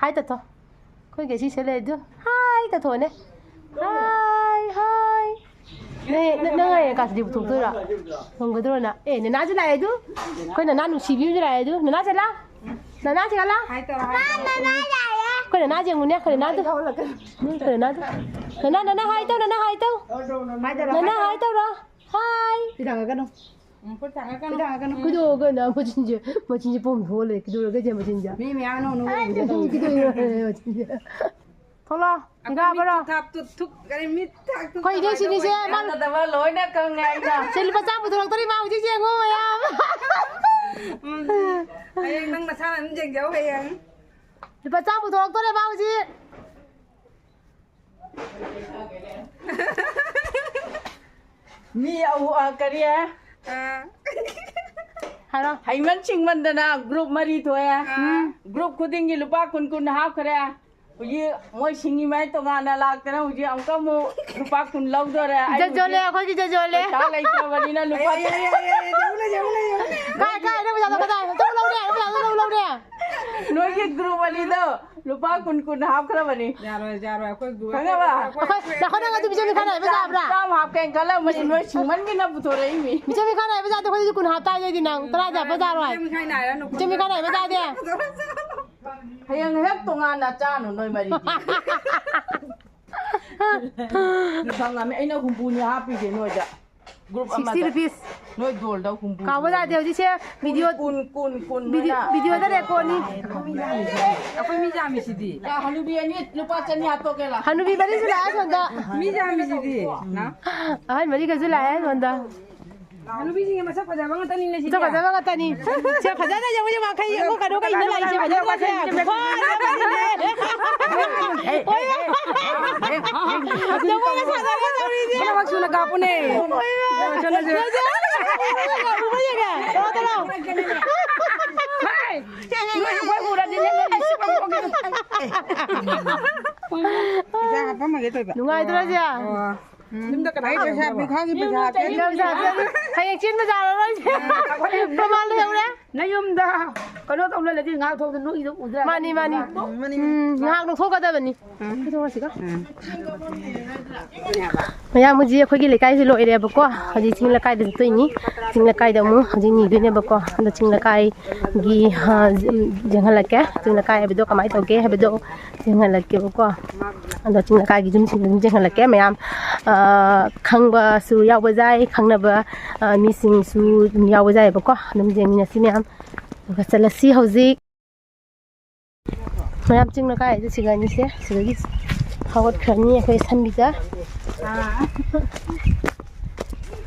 ꯍꯥꯏ ꯇꯠꯊꯣ꯫ ꯑꯩꯈꯣꯏ ꯒꯦꯁꯤ ꯁꯦ ꯂꯩ ꯑꯗꯨ꯫ ꯍꯥꯏ ꯇꯠꯊꯣꯛꯑꯣꯅꯦ꯫ ꯍꯥꯏ, ꯍꯥꯏ꯫ ꯅꯪ, ꯅꯪ, ꯅꯪ ꯍꯌꯦꯡ ꯀꯥꯁꯤꯗꯤ ꯄꯨꯊꯣꯛꯇꯣꯏꯔꯣ? ꯉꯝꯒꯗ꯭ꯔꯣ ꯅꯪ? ꯑꯦ, ꯅꯦꯅꯥꯁꯨ ꯂꯥꯛꯑꯦ ꯑꯗꯨ꯫ ꯑꯩꯈꯣꯏ ꯅꯦꯅꯥ ꯅꯨꯡꯁꯤꯕꯤ ꯑꯃꯁꯨ ꯂꯥꯛꯑꯦ ꯑꯗꯨ꯫ ꯅꯦꯅꯥ ꯆꯦꯂꯥ꯫ ꯅꯦꯅꯥ ꯆꯦꯂꯥ꯫ ꯍꯥꯏ ꯇꯧꯔꯣ, ꯍꯥꯏ ꯇꯧꯔꯣ꯫ ꯑꯩꯈꯣꯏ ꯅꯦꯅꯥ ꯌꯦꯡꯉꯨꯅꯦ, ꯑꯩꯈꯣꯏ ꯅꯦꯅꯥꯗꯨ꯫ ꯎꯝ, ꯑꯩꯈꯣꯏ ꯅꯦꯅꯥꯗꯨ꯫ ꯅꯦꯅꯥ, ꯅꯦꯅꯥ ꯍꯥꯏ ꯇꯧ, ꯅꯦꯅꯥ ꯍꯥꯏ ꯇꯧ꯫ ꯍꯥꯏ ꯇꯧꯔꯣ, ꯅꯦꯅꯥ ꯍꯥꯏ ꯇꯧꯔꯣ꯫ ꯍꯥꯏ꯫ ꯐꯤ ꯊꯥꯡꯒꯠꯀꯅꯨ꯫ ꯎꯝ, ꯈꯨꯠ ꯊꯥꯡꯒꯠꯀꯅꯨ꯫ ꯐꯤ ꯊꯥꯡꯒꯠꯀꯅꯨ꯫ ꯎꯝ꯫ ꯀꯩꯗꯧꯔꯒꯦ ꯅꯪ ꯃꯆꯤꯟꯁꯦ? ꯃꯆꯤꯟꯁꯦ ꯄꯣꯝꯊꯣꯛꯑ ꯂꯩ꯫ ꯀꯩꯗꯧꯔꯒꯦ ꯃꯆꯤꯟꯁꯦ? ꯃꯤ ꯃꯌꯥꯝꯅ ꯎꯅꯕ ꯎꯕꯤꯒꯦ ꯇꯧꯔꯤ꯫ ꯀꯩꯗꯧꯔꯒꯦ ꯃꯆꯤꯟꯁꯦ? ꯊꯣꯛꯂꯛꯑꯣ, ꯑꯩꯈꯣꯏ ꯏꯟꯈꯥ ꯃꯤꯠ ꯐꯔꯣ꯫ ꯊꯨꯞ ꯊꯥꯞ ꯇꯨ ꯊꯨꯞ, ꯀꯔꯤ ꯃꯤꯠ ꯊꯥꯛ ꯊꯨꯞ ꯑꯩꯈꯣꯏ ꯏꯅꯦ ꯀꯃꯥꯏꯅ ꯁꯤꯅꯤꯁꯦ, ꯇꯧꯕ? ꯃꯥ ꯌꯥꯗꯕ ꯂꯣꯏꯅ ꯈꯪꯉꯦ ꯑꯩꯅ꯫ ꯁꯦ, ꯂꯨꯄꯥ ꯆꯥꯝꯃ ꯄꯨꯊꯣꯔꯛꯇꯣꯔꯤ ꯃꯥ ꯍꯧꯖꯤꯛ ꯌꯦꯡꯉꯣ ꯃꯌꯥꯝ꯫ ꯎꯝ꯫ ꯍꯌꯦꯡ ꯅꯪ ꯅꯁꯥꯅ ꯑꯗꯨꯝ ꯌꯦꯡꯖꯧ ꯍꯌꯦꯡ꯫ ꯂꯨꯄꯥ ꯆꯥꯝꯃ ꯄꯨꯊꯣꯔꯛꯇꯣꯔꯦ ꯃꯥ ꯍꯧꯖꯤꯛ꯫ ꯃꯤ ꯑꯍꯨ-, ꯑ, ꯀꯔꯤ? ꯑ꯫ ꯍꯥꯏꯔꯣ꯫ ꯍꯩꯃꯟ ꯁꯤꯡꯃꯟꯗꯅ group ꯃꯔꯤ ꯊꯣꯛꯑꯦ꯫ ꯑ꯫ Group ꯈꯨꯗꯤꯡꯒꯤ ꯂꯨꯄꯥ ꯀꯨꯟ ꯀꯨꯟ ꯍꯥꯞꯈ꯭ꯔꯦ꯫ ꯍꯧꯖꯤꯛ ꯃꯣꯏ ꯁꯤꯡꯒꯤ ꯃꯥꯏ ꯇꯣꯉꯥꯟꯅ ꯂꯥꯛꯇꯅ ꯍꯧꯖꯤꯛ ꯑꯃꯨꯛꯀ ꯑꯃꯨꯛ ꯂꯨꯄꯥ ꯀꯨꯟ ꯂꯧꯗꯣꯔꯦ꯫ ꯑꯩ ꯖꯣꯂꯦ, ꯍꯧꯖꯤꯛ ꯑꯩꯈꯣꯏꯒꯤ ꯖꯣꯂꯦ꯫ ꯄꯩꯁꯥ ꯂꯩꯇ꯭ꯔꯕꯅꯤꯅ ꯂꯨꯄꯥ ꯑꯩ, ꯑꯩ, ꯑꯩ, ꯑꯩ, ꯑꯩ, ꯌꯧꯅꯦ, ꯌꯧꯅꯦ, ꯌꯧꯅꯦ꯫ ꯀꯥꯏ, ꯀꯥꯏ, ꯅꯪ ꯄꯩꯁꯥꯗꯣ ꯀꯗꯥꯏ? ꯂꯧ, ꯂꯧꯔꯦ, ꯄꯩꯁꯥꯗꯣ ꯂꯧ, ꯂꯧꯔꯦ꯫ ꯅꯣꯏꯒꯤ group ꯑꯅꯤꯗꯣ ꯂꯨꯄꯥ ꯀꯨꯟ ꯀꯨꯟ ꯍꯥꯞꯈ꯭ꯔꯕꯅꯤ꯫ ꯌꯥꯔꯣꯏ, ꯌꯥꯔꯣꯏ, ꯑꯩꯈꯣꯏ group ꯈꯪꯉꯕ? ꯑꯩꯈꯣꯏ, ꯑꯩꯈꯣꯏ, ꯅꯈꯣꯏ ꯅꯪ ꯑꯗꯨ ꯃꯤꯆꯪ ꯃꯤꯈꯥꯏ ꯅꯥꯏꯕ ꯌꯥꯕ꯭ꯔꯥ? ꯆꯥꯝꯃ ꯍꯥꯞꯀꯦꯅ ꯈꯜꯂꯝꯕꯅꯤ, ꯅꯣꯏ ꯁꯤꯡꯃꯟꯒꯤꯅ ꯄꯨꯊꯣꯔꯛꯏꯃꯤ꯫ ꯃꯤꯆꯪ ꯃꯤꯈꯥꯏ ꯅꯥꯏꯕ ꯌꯥꯗꯦ, ꯑꯩꯈꯣꯏꯗꯤ ꯀꯨꯟ ꯍꯥꯞꯇꯥꯏ ꯅꯣꯏꯗꯤ ꯅꯪ ꯇꯔꯥꯗꯤ ꯍꯥꯞꯄ ꯌꯥꯔꯣꯏ꯫ ꯃꯤꯆꯪ ꯃꯤꯈꯥꯏ ꯅꯥꯏꯔꯅꯨ꯫ ꯃꯤꯆꯪ ꯃꯤꯈꯥꯏ ꯅꯥꯏꯕ ꯌꯥꯗꯦ꯫ ꯍꯌꯦꯡ ꯍꯦꯛ ꯇꯣꯉꯥꯟꯅ ꯆꯥꯅꯨ ꯅꯣꯏ ꯃꯔꯤꯗꯤ꯫ ꯈꯪꯉꯝꯃꯦ, ꯑꯩꯅ ꯍꯨꯝꯐꯨꯅꯤ ꯍꯥꯞꯄꯤꯁꯦ ꯅꯣꯏꯗ꯫ Group sixty ꯑꯃꯗ꯫ Rupees꯫ ꯅꯣꯏ ꯗꯣꯜꯗ ꯍꯨꯝꯐꯨ꯫ ꯀꯥꯎꯕ ꯌꯥꯗꯦ ꯍꯧꯖꯤꯛꯁꯦ꯫ Video, ꯀꯨꯟ, ꯀꯨꯟ, ꯀꯨꯟ video, ꯅꯣꯏꯅ꯫ Video ꯗ recordꯅꯤ꯫ ꯑꯩꯈꯣꯏ ꯃꯤ ꯌꯥꯝꯃꯤꯁꯤꯗꯤ꯫ ꯑ, ꯍꯅꯨꯕꯤ ꯑꯅꯤ ꯂꯨꯄꯥ ꯆꯅꯤ ꯍꯥꯞꯇꯣꯛꯀꯦ ꯂꯥꯎ꯫ ꯍꯅꯨꯕꯤ ꯃꯔꯤꯁꯨ ꯂꯥꯛꯑꯦ ꯁꯣꯝꯗ꯫ ꯃꯤ ꯌꯥꯝꯃꯤꯁꯤꯗꯤ꯫ ꯑꯍꯟ ꯃꯔꯤꯒꯁꯨ ꯂꯥꯛꯑꯦ ꯁꯣꯝꯗ꯫ ꯍꯅꯨꯕꯤꯁꯤꯡꯁꯦ ꯃꯁꯛ ꯐꯖꯕ ꯉꯥꯛꯇꯅꯤꯅꯦ ꯁꯤꯗꯤ꯫ ꯃꯁꯛ ꯐꯖꯕ ꯉꯥꯛꯇꯅꯤ꯫ ꯁꯦ, ꯐꯖꯅ ꯌꯦꯡꯉꯨ, ꯌꯦꯡꯉꯨ, ꯃꯈꯩ ꯌꯦꯡꯉꯨ, ꯀꯩꯅꯣꯒ ꯏꯟꯅ ꯂꯥꯛꯏꯁꯦ, ꯐꯖꯅ ꯁꯦ꯫ ꯍꯣꯏ, ꯌꯦꯡꯉꯨ, ꯐꯖꯅ ꯌꯦꯡꯉꯨ꯫ ꯄꯨꯝꯅꯃꯛ ꯁꯨꯅ ꯀꯥꯞꯄꯨꯅꯦ꯫ ꯅꯣꯏ ꯑꯩꯈꯣꯏ ꯎꯔꯗꯤꯅꯦ, ꯅꯣꯏ ꯑꯩꯁꯨ ꯀꯞꯊꯣꯛꯈꯤꯅꯤ꯫ ꯄꯩꯁꯥ ꯍꯥꯞꯄꯝꯃꯒꯦ ꯇꯧꯕ꯫ ꯅꯨꯡꯉꯥꯏꯇ꯭ꯔꯣ ꯁꯦ? ꯑꯣ꯫ ꯌꯨꯝꯗ ꯀꯅꯥ ꯑꯩ ꯄꯩꯁꯥ ꯂꯩꯕ꯭ꯔꯣ? ꯄꯤꯈꯥꯒꯤ ꯄꯩꯁꯥ ꯍꯥꯞꯆꯔꯤ꯫ ꯄꯩꯁꯥ ꯍꯥꯞꯆꯔꯤ꯫ ꯍꯌꯦꯡ ꯆꯦꯟꯕ ꯌꯥꯔꯔꯣꯏ꯫ ꯃꯃꯥ ꯂꯩꯍꯧꯔꯦ꯫ ꯅꯌꯨꯝꯗ ꯀꯩꯅꯣ ꯇꯧ ꯂꯩꯔꯗꯤ ꯉꯥꯏꯍꯥꯛ ꯊꯣꯛꯇ ꯅꯣꯛꯏꯗꯣ ꯎꯗ꯭ꯔꯥ? ꯃꯥꯅꯤ, ꯃꯥꯅꯤ꯫ ꯎꯝ, ꯉꯥꯏꯍꯥꯛ ꯅꯣꯛꯊꯣꯛꯀꯗꯕꯅꯤ꯫ ꯎꯝ꯫ ꯀꯩꯗꯧꯔꯁꯤꯒ? ꯎꯝ꯫ ꯃꯌꯥꯝ ꯍꯧꯖꯤꯛ ꯑꯩꯈꯣꯏꯒꯤ ꯂꯩꯀꯥꯏꯁꯦ ꯂꯣꯏꯔꯦꯕꯀꯣ꯫ ꯍꯧꯖꯤꯛ ꯆꯤꯡ ꯂꯩꯀꯥꯏꯗ ꯆꯠꯇꯣꯏꯅꯤ꯫ ꯆꯤꯡ ꯂꯩꯀꯥꯏꯗ ꯑꯃꯨꯛ ꯍꯧꯖꯤꯛ ꯅꯤꯗꯣꯏꯅꯦꯕꯀꯣ꯫ ꯑꯗꯣ ꯆꯤꯡ ꯂꯩꯀꯥꯏꯒꯤ, ꯑ, ꯌꯦꯡꯍꯜꯂꯛꯀꯦ꯫ ꯆꯤꯡ ꯂꯩꯀꯥꯏ ꯍꯥꯏꯕꯗꯣ ꯀꯃꯥꯏꯅ ꯇꯧꯒꯦ ꯍꯥꯏꯕꯗꯣ ꯌꯦꯡꯍꯜꯂꯛꯀꯦꯕꯀꯣ꯫ ꯑꯗꯣ ꯆꯤꯡ ꯂꯩꯀꯥꯏꯒꯤ ꯌꯨꯝꯁꯤꯡꯗꯣ ꯑꯗꯨꯝ ꯌꯦꯡꯍꯜꯂꯛꯀꯦ꯫ ꯃꯌꯥꯝ, ꯑ, ꯈꯪꯕꯁꯨ ꯌꯥꯎꯕ ꯌꯥꯏ, ꯈꯪꯅꯕ, ꯑ, ꯃꯤꯁꯤꯡꯁꯨ ꯑꯗꯨꯝ ꯌꯥꯎꯕ ꯌꯥꯏꯑꯕꯀꯣ꯫ ꯑꯗꯨꯝ ꯌꯦꯡꯃꯤꯟꯅꯁꯤ ꯃꯌꯥꯝ꯫ ꯑꯗꯨꯒ ꯆꯠꯂꯁꯤ ꯍꯧꯖꯤꯛ꯫ ꯃꯌꯥꯝ ꯆꯤꯡ ꯂꯩꯀꯥꯏꯗ ꯁꯤꯒꯅꯤꯁꯦ, ꯁꯤꯗꯒꯤ ꯐꯥꯎꯒꯠꯈ꯭ꯔꯅꯤ ꯑꯩꯈꯣꯏ ꯁꯟꯕꯤꯗ꯫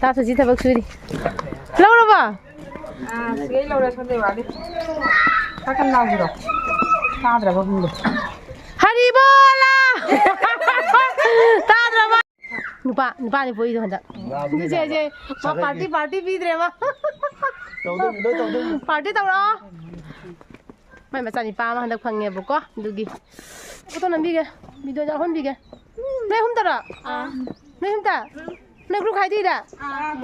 ꯇꯥ ꯁꯨꯖꯤ ꯊꯕꯛ ꯁꯨꯔꯤ꯫ ꯂꯧꯔꯕꯣ? ꯑꯥ, ꯁꯤꯒꯩ ꯂꯧꯔꯦ, ꯁꯣꯝꯗꯩ ꯋꯥꯠꯂꯤ꯫ ꯈꯔ ꯀꯟꯅ ꯂꯥꯎꯁꯤꯔꯣ? ꯇꯥꯗ꯭ꯔꯕ ꯈꯪꯗꯦ꯫ ꯍꯔꯤ ꯕꯣꯂꯥ! ꯇꯥꯗ꯭ꯔꯕ? ꯅꯨꯄꯥ, ꯅꯨꯄꯥꯅꯤ ꯄꯣꯛꯏꯗꯣ ꯍꯟꯗꯛ꯫ ꯌꯥꯕꯅꯤ, ꯁꯦ, ꯌꯥꯕ꯫ ꯁꯦ, ꯃꯥ ꯁꯥꯒꯩꯒꯤ꯫ ꯄꯥꯔꯇꯤ, ꯄꯥꯔꯇꯤ ꯄꯤꯗ꯭ꯔꯦ ꯃꯥ꯫ ꯇꯧꯗꯣꯏꯅꯤ, ꯂꯣꯏ ꯇꯧꯗꯣꯏꯅꯤ꯫ ꯄꯥꯔꯇꯤ ꯇꯧꯔꯛꯑꯣ꯫ ꯃꯥꯏ ꯃꯆꯥꯅꯤꯄꯥ ꯑꯃ ꯍꯟꯗꯛ ꯐꯪꯉꯦꯕꯀꯣ, ꯑꯗꯨꯒꯤ ꯐꯣꯇꯣ ꯅꯝꯕꯤꯒꯦ, ꯚꯤꯗꯤꯑꯣ ꯌꯥꯎꯍꯟꯕꯤꯒꯦ꯫ ꯅꯣꯏ ꯑꯍꯨꯝꯇꯔꯣ? ꯑꯥ꯫ ꯅꯣꯏ ꯑꯍꯨꯝꯇ? ꯅꯣꯏ ꯒ꯭ꯔꯨꯞ ꯈꯥꯏꯗꯣꯏꯔ? ꯑꯥ꯫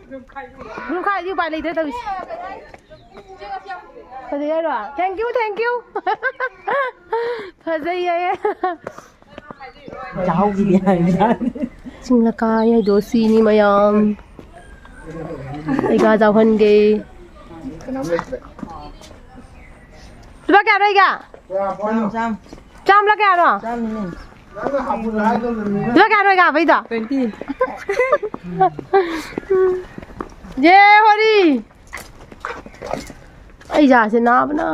ꯒ꯭ꯔꯨꯞ ꯈꯥꯏꯗꯤ ꯎꯄꯥꯏ ꯂꯩꯇ꯭ꯔꯦ ꯇꯧꯔꯤꯁꯦ꯫ ꯐꯖꯩ ꯍꯥꯏꯔꯣ? Thank you, thank you꯫ ꯐꯖꯩ ꯍꯥꯏꯌꯦ꯫ ꯆꯥꯍꯧꯈꯤꯗꯦ ꯍꯥꯏꯕꯗ꯫ ꯆꯤꯡ ꯂꯩꯀꯥꯏ ꯍꯥꯏꯗꯣ ꯁꯤꯅꯤ ꯃꯌꯥꯝ꯫ ꯑꯩꯒ ꯆꯥꯎꯍꯟꯒꯦ꯫ ꯂꯨꯄꯥ ꯀꯌꯥꯅꯣ ꯑꯩꯒ? ꯆꯥꯝ, ꯆꯥꯝ꯫ ꯆꯥꯝꯂ ꯀꯌꯥꯅꯣ? ꯆꯥꯝꯅꯤꯅꯦ꯫ ꯂꯨꯄꯥ ꯀꯌꯥꯅꯣ ꯑꯩꯒ ꯍꯥꯞꯄꯩꯗꯣ? Twenty꯫ ꯌꯦ ꯍꯣꯔꯤ꯫ ꯑꯩ ꯌꯥꯁꯦ ꯅꯥꯕꯅ꯫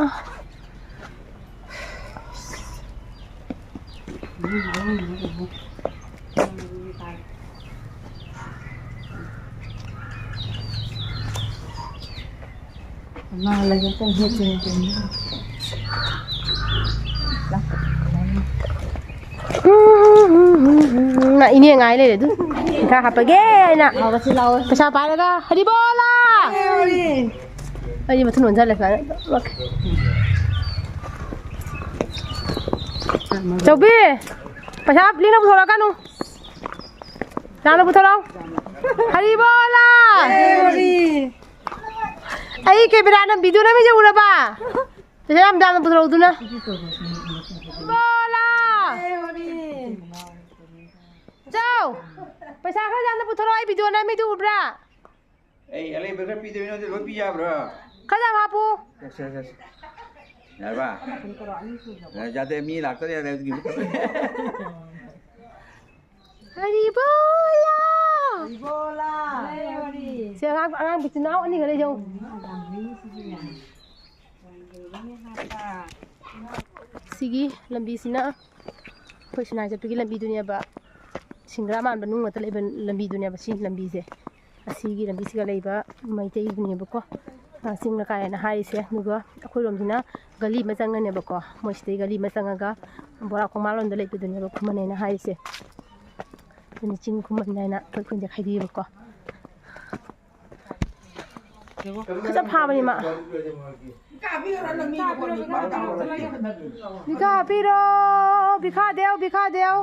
ꯎꯝ, ꯏꯅꯦ ꯉꯥꯏ ꯂꯩꯔꯦ ꯑꯗꯨ꯫ ꯄꯩꯁꯥ ꯍꯥꯞꯄꯒꯦ ꯍꯥꯏꯅ꯫ ꯄꯩꯁꯥ ꯄꯥꯏꯔꯒ ꯍꯔꯤꯕꯣꯂꯥ! ꯑꯩꯗꯤ ꯃꯊꯨꯟ ꯑꯣꯟꯁꯤꯜꯂꯦ ꯁꯨꯃꯥꯏꯅ꯫ ꯆꯧꯕꯤ! ꯄꯩꯁꯥ ꯂꯤꯛꯅ ꯄꯨꯊꯣꯔꯛꯀꯅꯨ꯫ ꯌꯥꯝꯅ ꯄꯨꯊꯣꯔꯛꯑꯣ꯫ ꯍꯔꯤꯕꯣꯂꯥ! ꯑꯩ ꯀꯦꯃꯦꯔꯥꯅ ꯚꯤꯗꯤꯑꯣ ꯅꯝꯃꯤꯁꯦ ꯎꯔꯕ? ꯄꯩꯁꯥ ꯌꯥꯝ ꯌꯥꯝꯅ ꯄꯨꯊꯣꯔꯛꯎꯗꯨꯅ꯫ ꯍꯔꯤꯕꯣꯂꯥ! ꯆꯥꯎ! ꯄꯩꯁꯥ ꯈꯔ ꯌꯥꯝꯅ ꯄꯨꯊꯣꯔꯛꯑꯣ, ꯑꯩ ꯚꯤꯗꯤꯑꯣ ꯅꯝꯃꯤꯗꯨ ꯎꯕ꯭ꯔꯥ? ꯑꯩ ꯑꯂꯩꯕ ꯈꯔ ꯄꯤꯗꯣꯏ ꯅꯠꯇꯦ, ꯂꯣꯏ ꯄꯤ ꯌꯥꯕ꯭ꯔꯥ? ꯈꯔ ꯌꯥꯝ ꯍꯥꯞꯄꯨ꯫ ꯌꯥꯁꯦ, ꯌꯥꯁꯦ, ꯌꯥꯁꯦ꯫ ꯌꯥꯔꯕ? ꯌꯥꯗꯦ, ꯃꯤ ꯂꯥꯛꯇꯔꯦ, ꯌꯥꯗꯦ, ꯑꯗꯨꯒꯤ ꯍꯔꯤꯕꯣꯂꯥ! ꯍꯔꯤꯕꯣꯂꯥ! ꯁꯤ ꯑꯉꯥꯡ, ꯑꯉꯥꯡ ꯃꯆꯤꯟ ꯃꯅꯥꯎ ꯑꯅꯤꯒ ꯂꯩꯖꯧ꯫ ꯁꯤꯒꯤ ꯂꯝꯕꯤꯁꯤꯅ ꯑꯩꯈꯣꯏ ꯁꯤꯅꯥꯏ ꯆꯠꯄꯒꯤ ꯂꯝꯕꯤꯗꯨꯅꯦꯕ, ꯁꯤꯡꯒ꯭ꯔꯥ ꯃꯥꯟꯕ ꯅꯨꯡ ꯉꯥꯛꯇ ꯂꯩꯕ ꯂꯝꯕꯤꯗꯨꯅꯦꯕ ꯁꯤ ꯂꯝꯕꯤꯁꯦ꯫ ꯑꯁꯤꯒꯤ ꯂꯝꯕꯤꯁꯤꯒ ꯂꯩꯕ ꯃꯩꯇꯩꯒꯤꯅꯦꯕꯀꯣ, ꯑ, ꯆꯤꯡ ꯂꯩꯀꯥꯏ ꯍꯥꯏꯅ ꯍꯥꯏꯔꯤꯁꯦ꯫ ꯑꯗꯨꯒ ꯑꯩꯈꯣꯏꯔꯣꯝꯁꯤꯅ ꯒꯂꯤ ꯑꯃ ꯆꯪꯉꯅꯦꯕꯀꯣ, ꯃꯣꯏ ꯁꯤꯗꯩ ꯒꯂꯤ ꯑꯃ ꯆꯪꯉꯒ ꯕꯣꯔꯥ ꯈꯣꯡꯕꯥꯟꯂꯣꯝꯗ ꯂꯩꯕꯗꯨꯅꯦꯕ ꯈꯨꯃꯟ ꯍꯥꯏꯅ ꯍꯥꯏꯔꯤꯁꯦ꯫ ꯑꯗꯨꯅ ꯆꯤꯡ ꯈꯨꯃꯟ ꯍꯥꯏꯅ ꯑꯩꯈꯣꯏ ꯈꯨꯟꯁꯦ ꯈꯥꯏꯗꯣꯛꯑꯦꯕꯀꯣ꯫ ꯐꯖ ꯐꯥꯕꯅꯤ ꯃꯥ꯫ ꯕꯤꯈꯥ ꯍꯥꯞꯄꯤꯔꯣ, ꯕꯤꯈꯥ ꯗꯦꯎ, ꯕꯤꯈꯥ ꯗꯦꯎ꯫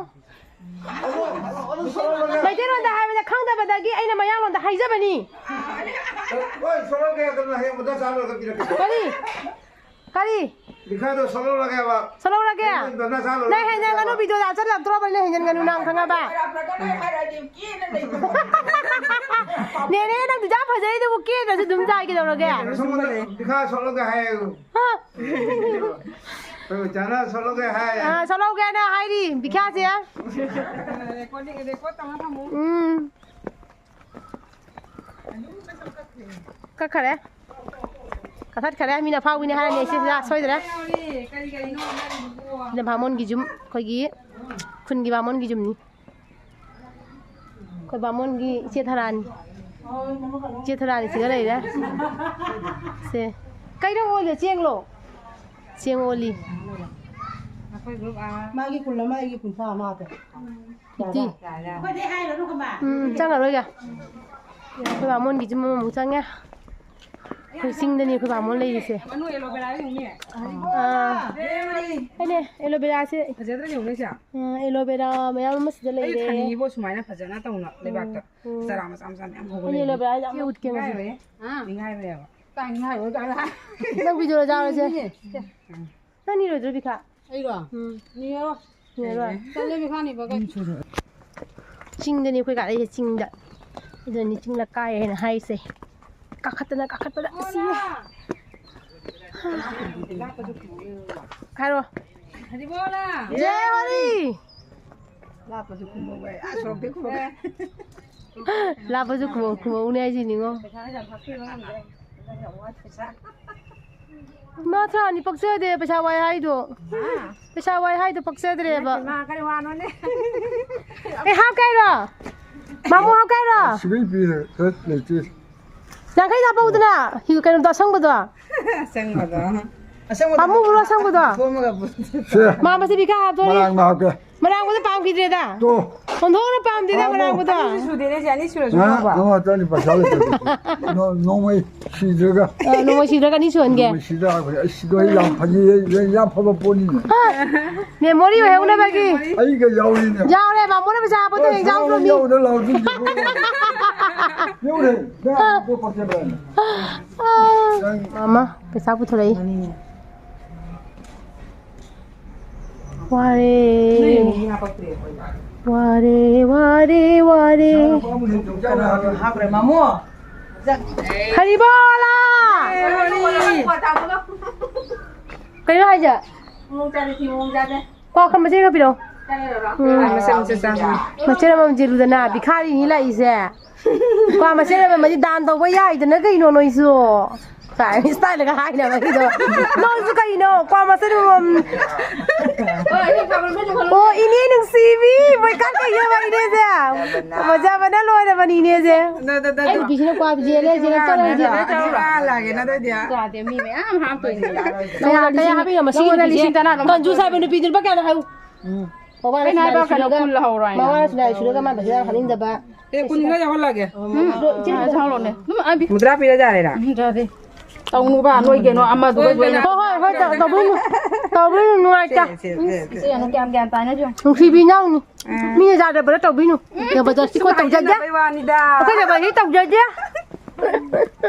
ꯃꯩꯇꯩꯂꯣꯟꯗ ꯍꯥꯏꯕꯗ ꯈꯪꯗꯕꯗꯒꯤ ꯑꯩꯅ ꯃꯌꯥꯡꯂꯣꯟꯗ ꯍꯥꯏꯖꯕꯅꯤ꯫ ꯍꯣꯏ, ꯁꯣꯂꯣ ꯀꯌꯥ ꯀꯩꯅꯣ ꯍꯌꯦꯡ ꯃꯊꯥ ꯆꯥ ꯂꯣꯏꯔꯒ ꯄꯤꯔꯛꯀꯦ꯫ ꯀꯔꯤ? ꯀꯔꯤ? ꯕꯤꯈꯥꯗꯣ ꯁꯣꯂꯣ ꯂꯒꯦꯕ꯫ ꯁꯣꯂꯣ ꯂꯒꯦ? ꯍꯌꯦꯡ ꯃꯊꯥ ꯆꯥ ꯂꯣꯏꯔꯒ ꯅꯪ ꯍꯦꯟꯖꯟꯒꯅꯨ, ꯄꯤꯔꯛꯀꯦ꯫ ꯚꯤꯗꯤꯑꯣꯗ ꯍꯥꯞꯆꯜꯂꯛꯇ꯭ꯔꯣꯕꯅꯤ, ꯅꯪ ꯍꯦꯟꯖꯟꯒꯅꯨ, ꯅꯪ ꯈꯪꯉꯕ? ꯅꯦꯅꯦ, ꯅꯪ ꯗꯤꯖꯥꯏꯟ ꯐꯖꯩꯗꯨꯕꯨ ꯀꯦꯗ꯭ꯔꯁꯨ ꯑꯗꯨꯝ ꯆꯥꯏ, ꯀꯩꯗꯧꯔꯒꯦ? ꯁꯣꯝꯗ ꯕꯤꯈꯥ ꯁꯣꯂꯣꯒ ꯍꯥꯏꯌꯦ꯫ ꯍꯥ? ꯑꯩꯈꯣꯏ ꯆꯥꯅ ꯁꯣꯂꯣꯒ ꯍꯥꯏꯌꯦ꯫ ꯑꯥ, ꯁꯣꯂꯧꯒꯦꯅ ꯍꯥꯏꯔꯤ, ꯕꯤꯈꯥꯁꯦ꯫ ꯔꯦꯀꯣꯔꯗꯤꯡ, ꯔꯦꯀꯣꯔꯗ ꯇꯧꯔ ꯊꯝꯃꯨ꯫ ꯎꯝ꯫ ꯀꯛꯈꯔꯦ꯫ ꯀꯛꯊꯠꯈꯔꯦ꯫ ꯃꯤꯅ ꯑꯐꯥꯎꯕꯤꯅꯦ ꯍꯥꯏꯔꯅꯤ ꯑꯩꯁꯦ, ꯁꯤꯗ ꯁꯣꯏꯗ꯭ꯔꯦ꯫ ꯀꯔꯤ ꯀꯔꯤꯅꯣ ꯍꯥꯏꯔꯤꯗꯨꯕꯣ? ꯁꯤꯅ ꯕꯥꯃꯣꯟꯒꯤ ꯌꯨꯝ, ꯑꯩꯈꯣꯏꯒꯤ ꯈꯨꯟꯒꯤ ꯕꯥꯃꯣꯟꯒꯤ ꯌꯨꯝꯅꯤ꯫ ꯑꯩꯈꯣꯏ ꯕꯥꯃꯣꯟꯒꯤ ꯏꯆꯦ ꯊꯔꯥꯅꯤ꯫ ꯏꯆꯦ ꯊꯔꯥꯅꯤ ꯁꯤꯒ ꯂꯩꯔꯦ꯫ ꯁꯦ꯫ ꯀꯩꯅꯣ ꯑꯣꯜꯂꯤꯁꯦ? ꯆꯦꯡꯂꯣ? ꯆꯦꯡ ꯑꯣꯜꯂꯤ꯫ ꯃꯥꯒꯤ ꯀꯨꯟ ꯑꯃ, ꯑꯩꯒꯤ ꯀꯨꯟꯊ꯭ꯔꯥ ꯑꯃ ꯍꯥꯞꯄꯦ꯫ ꯏꯇꯤ꯫ ꯑꯩꯈꯣꯏꯗꯤ ꯍꯥꯏꯔꯨꯅꯨ ꯀꯃꯥ꯫ ꯎꯝ, ꯆꯪꯉꯔꯣꯏꯒꯦ꯫ ꯑꯩꯈꯣꯏ ꯕꯥꯃꯣꯟꯒꯤ ꯌꯨꯝ ꯑꯃꯃꯨꯛ ꯆꯪꯉꯦ꯫ ꯑꯩꯈꯣꯏ ꯆꯤꯡꯗꯅꯤ ꯑꯩꯈꯣꯏ ꯕꯥꯃꯣꯟ ꯂꯩꯔꯤꯁꯦ꯫ ꯃꯅꯨ ꯑꯦꯂꯣ ꯚꯦꯔꯥ ꯌꯦꯡꯅꯤ꯫ ꯑꯥ꯫ ꯑꯩꯅꯦ ꯑꯦꯂꯣ ꯚꯦꯔꯥꯁꯦ꯫ ꯐꯖꯗ꯭ꯔꯥ ꯌꯦꯡꯉꯨꯅꯦ ꯁꯦ꯫ ꯑꯥ, ꯑꯦꯂꯣ ꯚꯦꯔꯥ ꯃꯌꯥꯝ ꯑꯃ ꯁꯤꯗ ꯑꯩ ꯂꯩꯔꯦ꯫ ꯊꯥꯅꯤꯡꯉꯤꯕꯣ ꯁꯨꯃꯥꯏꯅ ꯐꯖꯅ ꯇꯧꯅ ꯂꯩꯕꯥꯛꯇ꯫ ꯎꯝ꯫ ꯆꯔꯥ ꯃꯆꯥ ꯃꯆꯥ ꯃꯌꯥꯝ ꯍꯧꯕ ꯑꯩꯅ ꯂꯩꯌꯦ꯫ ꯑꯦꯂꯣ ꯚꯦꯔꯥ ꯌꯥꯝ ꯎꯠꯀꯦ ꯉꯁꯤ꯫ ꯅꯤꯡꯉꯥꯏꯔꯣꯏꯌꯦ꯫ ꯍꯥ? ꯅꯤꯡꯉꯥꯏꯔꯣꯏꯌꯦꯕ꯫ ꯇꯥꯡ ꯅꯤꯡꯉꯥꯏꯔꯣꯏ ꯀꯥꯏꯅ꯫ ꯅꯪ ꯚꯤꯗꯤꯑꯣꯗ ꯌꯥꯎꯔꯁꯦ꯫ ꯎꯝ꯫ ꯅꯪ ꯏꯔꯣꯏꯗ꯭ꯔꯣ ꯕꯤꯈꯥ? ꯑꯩꯔꯣ? ꯎꯝ꯫ ꯅꯤꯌꯣ꯫ ꯅꯤꯔꯣꯏ꯫ ꯆꯠꯂꯦ ꯕꯤꯈꯥ ꯅꯤꯕ ꯀꯩ? ꯆꯤꯡꯗꯅꯤ ꯑꯩꯈꯣꯏ ꯀꯥꯔꯛꯏꯁꯦ, ꯆꯤꯡꯗ꯫ ꯑꯗꯨꯅꯤ ꯆꯤꯡ ꯂꯀꯥꯏ ꯍꯥꯏꯅ ꯍꯥꯏꯁꯦ꯫ ꯀꯥꯈꯠꯇꯅ ꯀꯥꯈꯠꯄꯗ ꯁꯤꯔꯦ꯫ ꯍꯥꯏꯔꯣ꯫ ꯍꯔꯤꯕꯣꯂꯥ꯫ ꯖꯦ ꯍꯔꯤ꯫ ꯂꯥꯞꯄꯁꯨ ꯈꯨꯝꯃꯧ ꯍꯥꯏ꯫ ꯑꯥ, ꯁꯣꯔꯣꯛꯇꯩ ꯈꯨꯝꯃꯧ꯫ ꯂꯥꯞꯄꯁꯨ ꯈꯨꯝꯃꯧ, ꯈꯨꯝꯃꯧꯅꯦ ꯍꯥꯏꯁꯤꯅꯤꯉꯣ꯫ ꯏꯃꯥ ꯊꯥꯅꯤ ꯄꯛꯆꯗꯦ ꯄꯩꯁꯥ ꯋꯥꯏ ꯍꯥꯏꯗꯣ꯫ ꯍꯥ? ꯄꯩꯁꯥ ꯋꯥꯏ ꯍꯥꯏꯗꯣ ꯄꯛꯆꯗ꯭ꯔꯦꯕ꯫ ꯅꯠꯇꯦ, ꯃꯥ ꯀꯔꯤ ꯋꯥꯅꯣꯅꯦ? ꯑꯦ, ꯍꯥꯞꯀꯦ ꯍꯥꯏꯔꯣ? ꯃꯥꯃꯣ ꯍꯥꯞꯀꯦ ꯍꯥꯏꯔꯣ? ꯁꯤꯒꯩ ꯄꯤꯔꯦ, ꯈꯔ ꯂꯩꯇꯦ꯫ ꯌꯥꯡꯈꯩ ꯍꯥꯞꯄꯧꯗꯅ꯫ ꯍꯤ, ꯀꯩꯅꯣꯗꯣ ꯑꯁꯪꯕꯗꯣ꯫ ꯑꯁꯪꯕꯗꯣ꯫ ꯑꯁꯪꯕꯗꯣ ꯄꯥꯝꯃꯨꯕ꯭ꯔꯣ ꯑꯁꯪꯕꯗꯣ? ꯊꯣꯝꯃꯒ ꯄꯨ-, ꯁꯦ꯫ ꯃꯥ ꯃꯁꯤ ꯕꯤꯈꯥ ꯍꯥꯞꯇꯣꯔꯤ꯫ ꯃꯔꯥꯡꯗꯣ ꯍꯥꯞꯀꯦ꯫ ꯃꯔꯥꯡꯕꯗꯣ ꯄꯥꯝꯈꯤꯗ꯭ꯔꯦꯗ꯫ ꯇꯣ꯫ ꯍꯣꯟꯗꯣꯛꯅ ꯄꯥꯝꯗꯦꯗ ꯑꯥ, ꯃꯔꯥꯡꯕꯗꯣ꯫ ꯑꯅꯤ ꯁꯨꯗꯦꯅꯦ, ꯁꯤ ꯑꯅꯤ ꯁꯨꯔꯁꯨ ꯑꯥ, ꯐꯕ꯫ ꯅꯣꯡꯃ ꯆꯥꯅꯤ ꯄꯩꯁꯥ ꯂꯩꯇ꯭ꯔꯗꯤ꯫ ꯅꯣ-, ꯅꯣꯡꯃꯩ ꯁꯤꯗ꯭ꯔꯒ꯫ ꯑ, ꯅꯣꯡꯃꯩ ꯁꯤꯗ꯭ꯔꯒ ꯑꯅꯤ ꯁꯨꯍꯟꯒꯦ꯫ ꯅꯣꯡꯃꯩ ꯁꯤꯗ꯭ꯔꯒ ꯑꯩꯈꯣꯏ, ꯑꯩ ꯁꯤꯗꯣ ꯑꯩ ꯌꯥꯝ ꯐꯖꯩ, ꯑꯩ, ꯑꯩ ꯌꯥꯝ ꯐꯕ ꯄꯣꯠꯅꯤꯅꯦ꯫ ꯍꯥ? ꯃꯦꯃꯣꯔꯤ ꯑꯣꯏꯍꯧꯅꯕꯒꯤ꯫ ꯑꯩꯒ ꯌꯥꯎꯔꯤꯅꯦ꯫ ꯌꯥꯎꯔꯦ, ꯃꯥꯃꯣꯅ ꯄꯩꯁꯥ ꯍꯥꯞꯄꯗꯣ ꯑꯣ, ꯍꯦꯛ ꯌꯥꯎꯗ꯭ꯔꯣ ꯃꯤ? ꯌꯥꯎꯗ ꯂꯥꯎꯗꯣꯏꯅꯦ꯫ ꯌꯥꯎꯔꯦ꯫ ꯅꯪ ꯑꯥ꯫ ꯑꯗꯨ ꯄꯣꯠꯁꯦ ꯕ꯭ꯔꯥꯅꯦ꯫ ꯑꯥ꯫ ꯅꯪ ꯃꯥꯃꯥ, ꯄꯩꯁꯥ ꯄꯨꯊꯣꯔꯛꯏ꯫ ꯃꯥꯅꯤꯅꯦ꯫ ꯋꯥꯔꯦ꯫ ꯅꯣꯏ ꯏꯃꯨꯡꯒꯤ ꯍꯥꯄꯛꯇ꯭ꯔꯤ ꯑꯩꯈꯣꯏꯗ꯫ ꯋꯥꯔꯦ, ꯋꯥꯔꯦ, ꯋꯥꯔꯦ꯫ ꯀꯅꯥꯅꯣ ꯍꯥꯞꯈ꯭ꯔꯦ? ꯃꯥꯃꯣ! ꯍꯔꯤꯕꯣꯂꯥ! ꯀꯩꯅꯣ ꯍꯥꯏꯁꯦ? ꯀ꯭ꯋꯥ ꯈꯔ ꯃꯆꯦꯠ ꯈꯔ ꯄꯤꯔꯛꯑꯣ꯫ ꯎꯝ꯫ ꯃꯆꯦꯠ ꯃꯆꯦꯠ ꯆꯥꯁꯤ꯫ ꯃꯆꯦꯠ ꯑꯃꯃꯝ ꯆꯦꯜꯂꯨꯗꯅ, ꯚꯤꯈꯥꯔꯤꯅꯤ ꯂꯥꯛꯏꯁꯦ꯫ ꯀ꯭ꯋꯥ ꯃꯆꯦꯠ ꯑꯃꯃꯝꯗꯤ ꯗꯥꯟ ꯇꯧꯕ ꯌꯥꯏꯗꯅ ꯀꯩꯅꯣ ꯅꯣꯏꯁꯨ? ꯇꯥꯏ, ꯏꯁꯇꯥꯏꯜꯒ ꯍꯥꯏꯅꯕꯒꯤꯗꯣ꯫ ꯅꯣꯡꯁꯨ ꯀꯩꯅꯣ, ꯀ꯭ꯋꯥ ꯃꯆꯟ ꯑꯃꯃꯝ꯫ ꯑꯣ, ꯏꯅꯦ ꯅꯨꯡꯁꯤꯕꯤ, ꯃꯣꯏ ꯀꯥꯡ ꯀꯩꯅꯕ ꯏꯅꯦꯁꯦ꯫ ꯐꯖꯕꯅ ꯂꯣꯏꯔꯕꯅꯤ ꯏꯅꯦꯁꯦ꯫ ꯑꯩ ꯅꯨꯄꯤꯁꯤꯅ ꯀ꯭ꯋꯥ ꯌꯦꯜꯂꯦ, ꯌꯦꯜꯂꯦ, ꯇꯧꯔꯦ, ꯌꯦꯜꯂꯦ꯫ ꯌꯥꯗꯦ, ꯃꯤ ꯃꯌꯥꯝ ꯍꯥꯞꯇꯣꯏꯅꯦ꯫ ꯀꯌꯥ, ꯀꯌꯥ ꯍꯥꯞꯄꯤꯅꯣ? ꯃꯁꯤꯡ ꯅꯉꯣꯟꯗ ꯂꯤꯁꯤꯡ ꯇꯔꯥ ꯂꯧ꯫ ꯀꯟꯖꯨꯁ ꯍꯥꯏꯕ ꯅꯨꯄꯤꯗꯨ ꯂꯨꯄꯥ ꯀꯌꯥꯅꯣ ꯍꯥꯏꯌꯨ꯫ ꯎꯝ꯫ ꯃꯋꯥꯅ ꯑꯩꯅ ꯍꯥꯏꯕ ꯁꯤꯅꯥ ꯀꯩꯅꯣ ꯁꯨꯔꯒ, ꯀꯨꯟ ꯂꯧꯍꯧꯔꯣ ꯍꯥꯏꯅ꯫ ꯃꯋꯥꯅ ꯁꯤꯅꯥ ꯁꯨꯔꯒ ꯃꯥ ꯄꯩꯁꯥ ꯌꯥꯝ ꯍꯥꯞꯅꯤꯡꯗꯕ꯫ ꯑꯦ, ꯀꯨꯟ ꯈꯔ ꯌꯥꯎꯍꯜꯂꯛꯑꯒꯦ꯫ ꯎꯝ, ꯑꯗꯣ ꯏꯆꯦ ꯑꯥ, ꯆꯥꯍꯧꯔꯣꯅꯦ꯫ ꯑꯗꯨꯝ ꯑꯕꯤ꯫ ꯃꯨꯗ꯭ꯔꯥ ꯄꯤꯔ ꯌꯥꯔꯦꯔꯥ? ꯎꯝ, ꯌꯥꯗꯦ꯫ ꯇꯧꯅꯨꯕ, ꯅꯣꯏ ꯀꯩꯅꯣ ꯑꯃꯗꯨꯒ ꯍꯣꯏ, ꯂꯣꯏꯅ꯫ ꯍꯣꯏ, ꯍꯣꯏ, ꯍꯣꯏ, ꯇꯧ-, ꯇꯧꯕꯤꯅꯨ꯫ ꯇꯧꯕꯤꯅꯨ, ꯅꯨꯡꯉꯥꯏꯇꯦ꯫ ꯁꯦ, ꯁꯦ, ꯁꯦ, ꯁꯦ꯫ ꯏꯆꯦ, ꯌꯦꯡꯉꯨ, ꯀꯌꯥꯝ ꯒ꯭ꯌꯥꯟ ꯇꯥꯏꯅ ꯌꯦꯡꯉꯨ꯫ ꯅꯨꯡꯁꯤꯕꯤ ꯏꯅꯥꯎꯅꯤ꯫ ꯑꯥ꯫ ꯃꯤꯅ ꯌꯥꯗꯕꯗ ꯇꯧꯕꯤꯅꯨ꯫ ꯎꯝ꯫ ꯖꯕꯔꯗꯁꯇꯤ ꯑꯩꯈꯣꯏ ꯇꯧꯖꯗꯦ꯫ ꯍꯥꯏꯅꯕꯩ ꯋꯥꯅꯤꯗ꯫ ꯑꯩꯈꯣꯏ ꯖꯕꯔꯗꯁꯇꯤ ꯇꯧꯖꯗꯦ꯫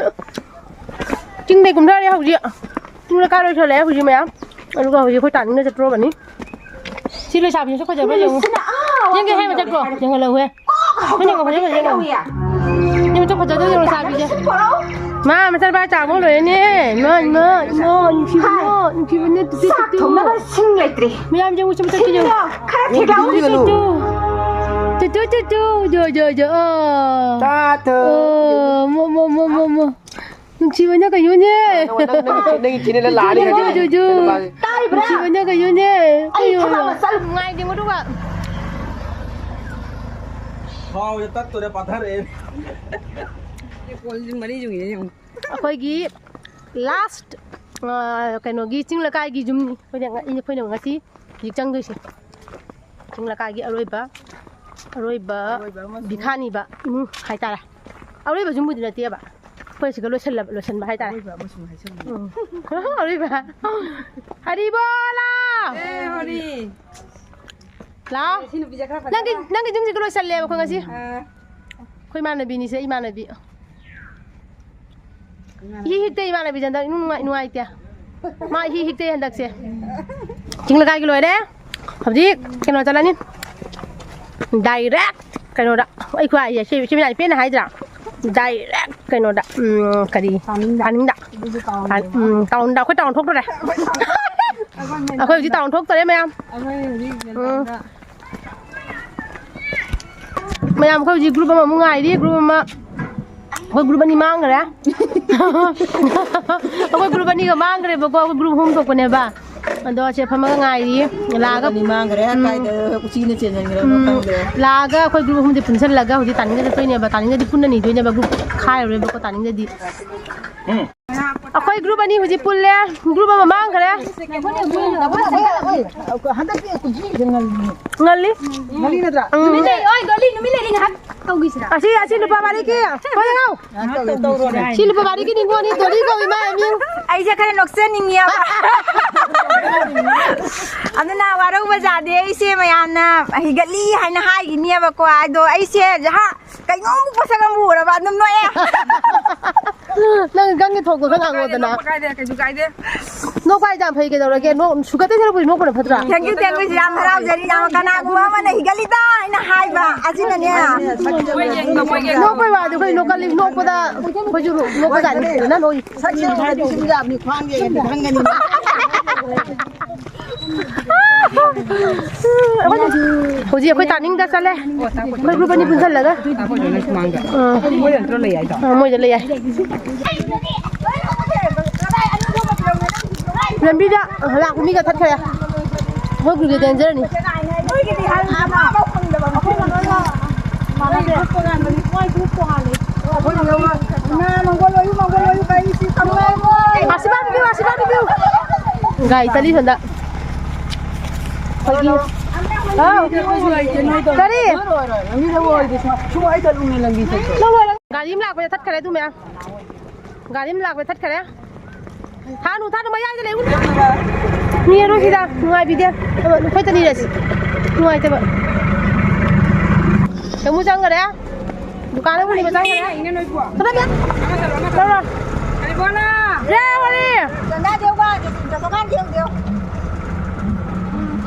ꯆꯤꯡꯗꯩ ꯀꯨꯝꯊꯔꯦ ꯍꯧꯖꯤꯛ꯫ ꯆꯤꯡꯗ ꯀꯥ ꯂꯣꯏꯁꯜꯂꯛꯑꯦ ꯍꯧꯖꯤꯛ ꯃꯌꯥꯝ꯫ ꯑꯗꯨꯒ ꯍꯧꯖꯤꯛ ꯑꯩꯈꯣꯏ ꯇꯥꯅꯤꯡꯅ ꯆꯠꯇ꯭ꯔꯣꯕꯅꯤ꯫ ꯁꯤ ꯂꯩꯁꯥꯕꯤꯁꯤꯁꯨ ꯐꯖꯕ꯭ꯔꯥ ꯌꯦꯡꯉꯨ꯫ ꯌꯦꯡꯒꯦ ꯍꯥꯏ ꯃꯊꯛꯇꯣ꯫ ꯌꯦꯡꯍꯜꯂꯧꯍꯦ꯫ ꯁꯤ ꯌꯦꯡꯉꯣ, ꯐꯖꯕ꯭ꯔꯥ ꯌꯦꯡꯉꯣ꯫ ꯁꯤ ꯃꯊꯛ ꯐꯖꯕ꯭ꯔꯥ ꯌꯦꯡꯉꯣ ꯂꯩꯁꯥꯕꯤꯁꯦ꯫ ꯃꯥ ꯃꯆꯥꯅꯨꯄꯥ ꯆꯥꯎꯕ ꯂꯣꯏꯔꯦꯅꯦ꯫ ꯏꯃꯥ, ꯏꯃꯥ, ꯏꯃꯥ, ꯅꯨꯡꯁꯤꯕꯅ, ꯅꯨꯡꯁꯤꯕꯅ, ꯇꯨ, ꯇꯨ, ꯇꯨ꯫ ꯆꯥꯛ ꯊꯣꯡꯅꯕ ꯁꯤꯡ ꯂꯩꯇ꯭ꯔꯤ꯫ ꯃꯌꯥꯝ ꯌꯦꯡꯉꯨ, ꯁꯤ ꯃꯊꯛꯇ ꯌꯦꯡꯉꯨ꯫ ꯁꯤꯡꯗꯣ ꯈꯔ ꯊꯤꯜꯂꯛꯎ꯫ ꯇꯨ, ꯇꯨ, ꯇꯨ꯫ ꯇꯨ, ꯇꯨ, ꯇꯨ, ꯇꯨ꯫ ꯖꯣ, ꯖꯣ, ꯖꯣ꯫ ꯑꯣ꯫ ꯇꯥ, ꯇꯨ꯫ ꯑꯣ, ꯃꯣ, ꯃꯣ, ꯃꯣ, ꯃꯣ, ꯃꯣ꯫ ꯅꯨꯡꯁꯤꯕꯅ ꯀꯩꯅꯣꯅꯦ꯫ ꯅꯪ, ꯅꯪ, ꯅꯪꯒꯤ ꯆꯦꯅꯦꯜꯗ ꯂꯥꯛꯑꯅꯤ ꯀꯩꯅꯣ꯫ Zoo, zoo, zoo. ꯀꯩꯅꯣ ꯃꯥꯁꯦ꯫ ꯇꯥꯔꯤꯕ꯭ꯔꯥ? ꯅꯨꯡꯁꯤꯕꯅ ꯀꯩꯅꯣꯅꯦ꯫ ꯑꯩ ꯑꯌꯣ꯫ ꯊꯕꯛ ꯑꯃ ꯆꯠꯂꯨ꯫ ꯅꯨꯡꯉꯥꯏꯇꯦ ꯃꯗꯨꯒ꯫ ꯈꯥꯎꯁꯦ ꯇꯠꯇꯣꯔꯦ, ꯄꯥꯊꯔꯛꯑꯦ꯫ ꯀꯣꯜꯁꯦ ꯃꯔꯤ ꯌꯨꯡꯉꯤꯅꯦ ꯌꯦꯡꯉꯨ꯫ ꯑꯩꯈꯣꯏꯒꯤ ꯂꯥꯁ, ꯑ, ꯀꯩꯅꯣꯒꯤ ꯆꯤꯡ ꯂꯩꯀꯥꯏꯒꯤ ꯌꯨꯝꯅꯤ꯫ ꯑꯩꯈꯣꯏꯅ ꯉ-, ꯑꯩꯈꯣꯏꯅ ꯉꯁꯤ ꯍꯧꯖꯤꯛ ꯆꯪꯗꯣꯏꯁꯦ꯫ ꯆꯤꯡ ꯂꯩꯀꯥꯏꯒꯤ ꯑꯔꯣꯏꯕ, ꯑꯔꯣꯏꯕ ꯑꯔꯣꯏꯕ ꯑꯃꯁꯨꯡ ꯕꯤꯈꯥꯅꯤꯕ ꯏꯃꯨꯡ ꯍꯥꯏꯇꯥꯔꯦ꯫ ꯑꯔꯣꯏꯕ ꯌꯨꯝꯕꯨꯗꯤ ꯅꯠꯇꯦꯕ꯫ ꯑꯩꯈꯣꯏ ꯁꯤꯒ ꯂꯣꯏꯁꯜꯂꯕ, ꯂꯣꯏꯁꯟꯕ ꯍꯥꯏꯇꯥꯔꯦ꯫ ꯑꯔꯣꯏꯕ ꯑꯃꯁꯨꯡ ꯍꯥꯏꯁꯜꯂꯨ꯫ ꯎꯝ꯫ ꯑꯔꯣꯏꯕ꯫ ꯍꯔꯤꯕꯣꯂꯥ! ꯑꯦ, ꯍꯣꯔꯤ꯫ ꯂꯥꯎ꯫ ꯁꯤ ꯅꯨꯄꯤꯁꯦ ꯈꯔ ꯐꯖꯅ ꯅꯪꯒꯤ, ꯅꯪꯒꯤ ꯌꯨꯝꯁꯤꯒ ꯂꯣꯏꯁꯜꯂꯦꯕ ꯑꯩꯈꯣꯏ ꯉꯁꯤ꯫ ꯑꯥ꯫ ꯑꯩꯈꯣꯏ ꯏꯃꯥꯟꯅꯕꯤꯅꯤꯁꯦ, ꯏꯃꯥꯟꯅꯕꯤ꯫ ꯏꯃꯥꯟꯅꯕꯤ꯫ ꯍꯤ ꯍꯤꯛꯇꯦ ꯏꯃꯥꯟꯅꯕꯤꯁꯦ ꯍꯟꯗꯛ ꯏꯅꯨꯡ ꯅꯨꯡꯉꯥꯏ-, ꯅꯨꯡꯉꯥꯏꯇꯦ꯫ ꯃꯥ ꯍꯤ ꯍꯤꯛꯇꯦ ꯍꯟꯗꯛꯁꯦ꯫ ꯆꯤꯡ ꯂꯩꯀꯥꯏꯒꯤ ꯂꯣꯏꯔꯦ꯫ ꯍꯧꯖꯤꯛ ꯀꯩꯅꯣ ꯆꯠꯂꯅꯤ꯫ ꯗꯥꯏꯔꯦꯛ ꯀꯩꯅꯣꯗ꯫ ꯑꯩ ꯈ꯭ꯋꯥꯏ, ꯁꯤ, ꯁꯤ ꯃꯌꯥꯝ ꯄꯦꯟꯅ ꯍꯥꯏꯗ꯭ꯔꯥ? ꯗꯥꯏꯔꯦꯛ ꯀꯩꯅꯣꯗ꯫ ꯎꯝ, ꯀꯔꯤ? ꯇꯥꯎꯟꯗ꯫ ꯇꯥꯅꯤꯡꯗ꯫ ꯑꯗꯨꯁꯨ ꯇꯥꯎꯟꯗ꯫ ꯇꯥ-, ꯎꯝ, ꯇꯥꯎꯟꯗ꯫ ꯑꯩꯈꯣꯏ ꯇꯥꯎꯟ ꯊꯣꯛꯇꯣꯔꯦ꯫ ꯑꯩꯈꯣꯏ ꯍꯧꯖꯤꯛ ꯇꯥꯎꯟ ꯊꯣꯛꯇꯣꯔꯦ ꯃꯌꯥꯝ꯫ ꯑꯩꯈꯣꯏ ꯍꯧꯖꯤꯛ ꯎꯝ꯫ ꯃꯌꯥꯝ ꯑꯩꯈꯣꯏ ꯍꯧꯖꯤꯛ ꯒ꯭ꯔꯨꯞ ꯑꯃꯃꯨꯛ ꯉꯥꯏꯔꯤ, ꯒ꯭ꯔꯨꯞ ꯑꯃ꯫ ꯑꯩꯈꯣꯏ ꯒ꯭ꯔꯨꯞ ꯑꯅꯤ ꯃꯥꯡꯈ꯭ꯔꯦ꯫ ꯑꯩꯈꯣꯏ ꯒ꯭ꯔꯨꯞ ꯑꯅꯤꯒ ꯃꯥꯡꯈ꯭ꯔꯦꯕꯀꯣ, ꯑꯩꯈꯣꯏ ꯒ꯭ꯔꯨꯞ ꯑꯍꯨꯝ ꯊꯣꯛꯄꯅꯦꯕ꯫ ꯑꯗꯣ ꯑꯁꯦ ꯐꯝꯃꯒ ꯉꯥꯏꯔꯤ꯫ ꯂꯥꯛꯑꯒ ꯑꯅꯤ ꯃꯥꯡꯈ꯭ꯔꯦ꯫ ꯎꯝ꯫ ꯀꯥꯏꯗ ꯎꯆꯤꯅ ꯆꯦꯟꯁꯤꯟꯈ꯭ꯔꯕꯅꯣ ꯎꯝ꯫ ꯈꯪꯗꯦ꯫ ꯂꯥꯛꯑꯒ ꯑꯩꯈꯣꯏ ꯒ꯭ꯔꯨꯞ ꯑꯍꯨꯝꯗꯤ ꯄꯨꯟꯁꯤꯜꯂꯒ ꯍꯧꯖꯤꯛ ꯇꯥꯅꯤꯡꯗ ꯆꯠꯇꯣꯏꯅꯦꯕ꯫ ꯇꯥꯅꯤꯡꯗꯗꯤ ꯄꯨꯟꯅ ꯅꯤꯗꯣꯏꯅꯦꯕ꯫ ꯒ꯭ꯔꯨꯞ ꯈꯥꯏꯔꯔꯣꯏꯕꯀꯣ ꯇꯥꯅꯤꯡꯗꯗꯤ꯫ ꯎꯝ꯫ ꯑꯩꯈꯣꯏ ꯒ꯭ꯔꯨꯞ ꯑꯅꯤ ꯍꯧꯖꯤꯛ ꯄꯨꯜꯂꯦ꯫ ꯒ꯭ꯔꯨꯞ ꯑꯃ ꯃꯥꯡꯈ꯭ꯔꯦ꯫ ꯍꯟꯗꯛꯇꯤ ꯀꯨꯝꯁꯤꯒꯤꯁꯦ ꯉꯜꯂꯤ꯫ ꯉꯜꯂꯤ꯫ ꯉꯜꯂꯤ ꯅꯠꯇ꯭ꯔꯥ? ꯎꯝ꯫ ꯅꯨꯃꯤꯠ ꯂꯩ, ꯑꯣꯏ, ꯗꯣꯂꯤ, ꯅꯨꯃꯤꯠ ꯂꯩꯔꯤ ꯉꯥꯏꯍꯥꯛ ꯇꯧꯈꯤꯁꯤꯔꯥ? ꯑꯁꯤ, ꯑꯁꯤ ꯅꯨꯄꯥ ꯋꯥꯔꯤꯒꯤ꯫ ꯍꯣꯏ, ꯉꯥꯎ꯫ ꯁꯤ ꯂꯨꯄꯥ ꯋꯥꯔꯤꯒꯤ ꯅꯤꯉꯣꯜꯅꯤ, ꯗꯣꯂꯤ ꯀꯧꯏ ꯃꯥ ꯃꯤꯡ꯫ ꯑꯩꯁꯦ ꯈꯔ ꯅꯣꯛꯆꯅꯤꯡꯉꯦꯕ꯫ ꯑꯗꯨꯅ ꯋꯥꯔꯧ ꯕꯖꯥꯔꯗꯤ ꯑꯩꯁꯦ ꯃꯌꯥꯝꯅ ꯍꯤꯒꯠꯂꯤ ꯍꯥꯏꯅ ꯍꯥꯏꯈꯤꯅꯦꯕꯀꯣ꯫ ꯑꯗꯣ ꯑꯩꯁꯦ ꯖꯍꯥ ꯀꯩꯅꯣꯝ ꯄꯣꯠꯁꯛ ꯑꯃ ꯎꯔꯕ ꯑꯗꯨꯝ ꯅꯣꯛꯑꯦ꯫ ꯅꯪ ꯒꯪꯒꯤ ꯊꯣꯛꯄ ꯈꯔ ꯉꯥꯡꯉꯣꯗꯅ꯫ ꯅꯣꯛꯄ ꯀꯥꯏꯗꯦ, ꯀꯩꯁꯨ ꯀꯥꯏꯗꯦ꯫ ꯅꯣꯛꯄ ꯍꯥꯏꯁꯦ ꯌꯥꯝ ꯐꯩ, ꯀꯩꯗꯧꯔꯒꯦ? ꯅꯣꯛ-, ꯁꯨꯒꯠꯇ ꯁꯔꯨꯛꯄꯨꯗꯤ ꯅꯣꯛꯄꯅ ꯐꯠꯇ꯭ꯔꯥ? Thank you, thank you, ꯌꯥꯝ ꯍꯔꯥꯎꯖꯔꯤ, ꯌꯥꯝ ꯀꯅꯥꯒꯨꯝꯕ ꯑꯃꯅ ꯍꯤꯒꯠꯂꯤꯗ ꯍꯥꯏꯅ ꯍꯥꯏꯕ ꯑꯁꯤꯅꯅꯦ꯫ ꯅꯣꯛꯄꯩ ꯋꯥꯗꯤ ꯑꯩꯈꯣꯏ ꯅꯣꯛꯀꯜꯂꯤ, ꯅꯣꯛꯄꯗ ꯑꯩꯈꯣꯏꯁꯨ ꯅꯣꯛꯄꯖꯥꯠꯅꯤ, ꯐꯖꯅ ꯅꯣꯛꯏ꯫ ꯁꯛ ꯌꯦꯡꯉꯗꯤ ꯁꯨꯝ ꯌꯥꯕꯅꯤ, ꯈ꯭ꯋꯥꯡ ꯌꯦꯡꯉꯗꯤ ꯈꯪꯒꯅꯤ꯫ ꯍꯧꯖꯤꯛ ꯑꯩꯈꯣꯏ ꯇꯥꯅꯤꯡꯗ ꯆꯠꯂꯦ꯫ ꯑꯩꯈꯣꯏ ꯒ꯭ꯔꯨꯞ ꯑꯅꯤ ꯄꯨꯟꯁꯤꯜꯂꯒ꯫ ꯑꯥ꯫ ꯑꯥ, ꯃꯣꯏꯗ ꯂꯩ ꯌꯥꯏ꯫ ꯂꯝꯕꯤꯗ ꯂꯥꯛꯄ ꯃꯤꯒ ꯊꯠꯈ꯭ꯔꯦ꯫ ꯑꯩꯈꯣꯏ ꯒ꯭ꯔꯨꯞꯁꯦ ꯗꯦꯟꯖꯔꯅꯤ꯫ ꯑꯁꯤꯕꯥ ꯄꯤꯕꯤꯌꯨ, ꯑꯁꯤꯕꯥ ꯄꯤꯕꯤꯌꯨ꯫ ꯒꯥꯔꯤ ꯆꯠꯂꯤ ꯁꯣꯝꯗ꯫ ꯑꯩꯈꯣꯏꯒꯤ, ꯍꯥꯎ꯫ ꯀꯔꯤ? ꯒꯥꯔꯤ ꯑꯃ ꯂꯥꯛꯄꯗ ꯊꯠꯈ꯭ꯔꯦ ꯑꯗꯨ ꯃꯌꯥꯝ꯫ ꯒꯥꯔꯤ ꯑꯃ ꯂꯥꯛꯄꯗ ꯊꯠꯈ꯭ꯔꯦ꯫ ꯊꯥꯅꯨ, ꯊꯥꯅꯨ, ꯃꯌꯥꯏꯗ ꯂꯩ꯫ ꯃꯤ ꯑꯔꯣꯏꯁꯤꯗ ꯅꯨꯡꯉꯥꯏꯕꯤꯗꯦ꯫ ꯑꯩꯈꯣꯏ ꯇꯅꯤꯔꯁꯤ ꯅꯨꯡꯉꯥꯏꯇꯕ꯫ ꯌꯥꯝꯕꯨ ꯆꯪꯈꯔꯦ꯫ ꯗꯨꯀꯥꯟ ꯑꯃꯨꯛ ꯂꯩꯕ ꯆꯪꯈꯔꯦ꯫ ꯀꯗꯥꯏꯗ? ꯂꯧꯔꯣ꯫ ꯔꯦ, ꯋꯥꯔꯤ꯫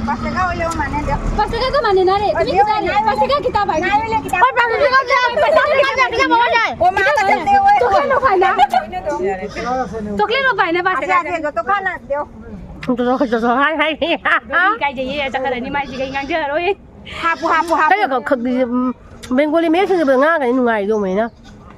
ꯄꯥꯁ ꯇꯀꯥꯒ ꯃꯥꯟꯅꯅꯦ꯫ ꯇꯨꯃꯤꯟ ꯆꯥꯔꯤ꯫ ꯄꯥꯁ ꯇꯀꯥ ꯈꯤꯇ ꯄꯥꯏ꯫ ꯍꯣꯏ, ꯄꯥꯁ ꯇꯀꯥ ꯈꯤꯇ ꯄꯥꯏ꯫ ꯄꯥꯁ ꯇꯀꯥ ꯈꯤꯇ ꯄꯥꯏ꯫ ꯆꯣꯀ꯭ꯂꯦꯠ ꯂꯣ ꯄꯥꯏꯅ? ꯆꯣꯀ꯭ꯂꯦꯠ ꯂꯣ ꯄꯥꯏꯅ? ꯄꯥꯁ ꯇꯀꯥ ꯈꯤꯇ ꯄꯥꯏ꯫ ꯍꯥꯏ, ꯍꯥꯏ꯫ ꯏꯀꯥꯏꯖꯩꯌꯦ, ꯆꯠꯈ꯭ꯔꯅꯤ ꯃꯥꯏꯁꯦ, ꯀꯩ ꯉꯥꯡꯖꯔꯔꯣꯏ꯫ ꯍꯥꯞꯄꯨ, ꯍꯥꯞꯄꯨ, ꯍꯥꯞꯄꯨ꯫ ꯀꯩꯅꯣ, ꯈ-, ꯈ-, ꯎꯝ, ꯕꯦꯡꯒꯣꯂꯤ ꯃꯌꯦꯛ ꯁꯦꯡꯗꯕꯗ ꯉꯥꯡꯉꯒꯅꯤ ꯅꯨꯡꯉꯥꯏꯗꯧꯕꯅꯤꯅ꯫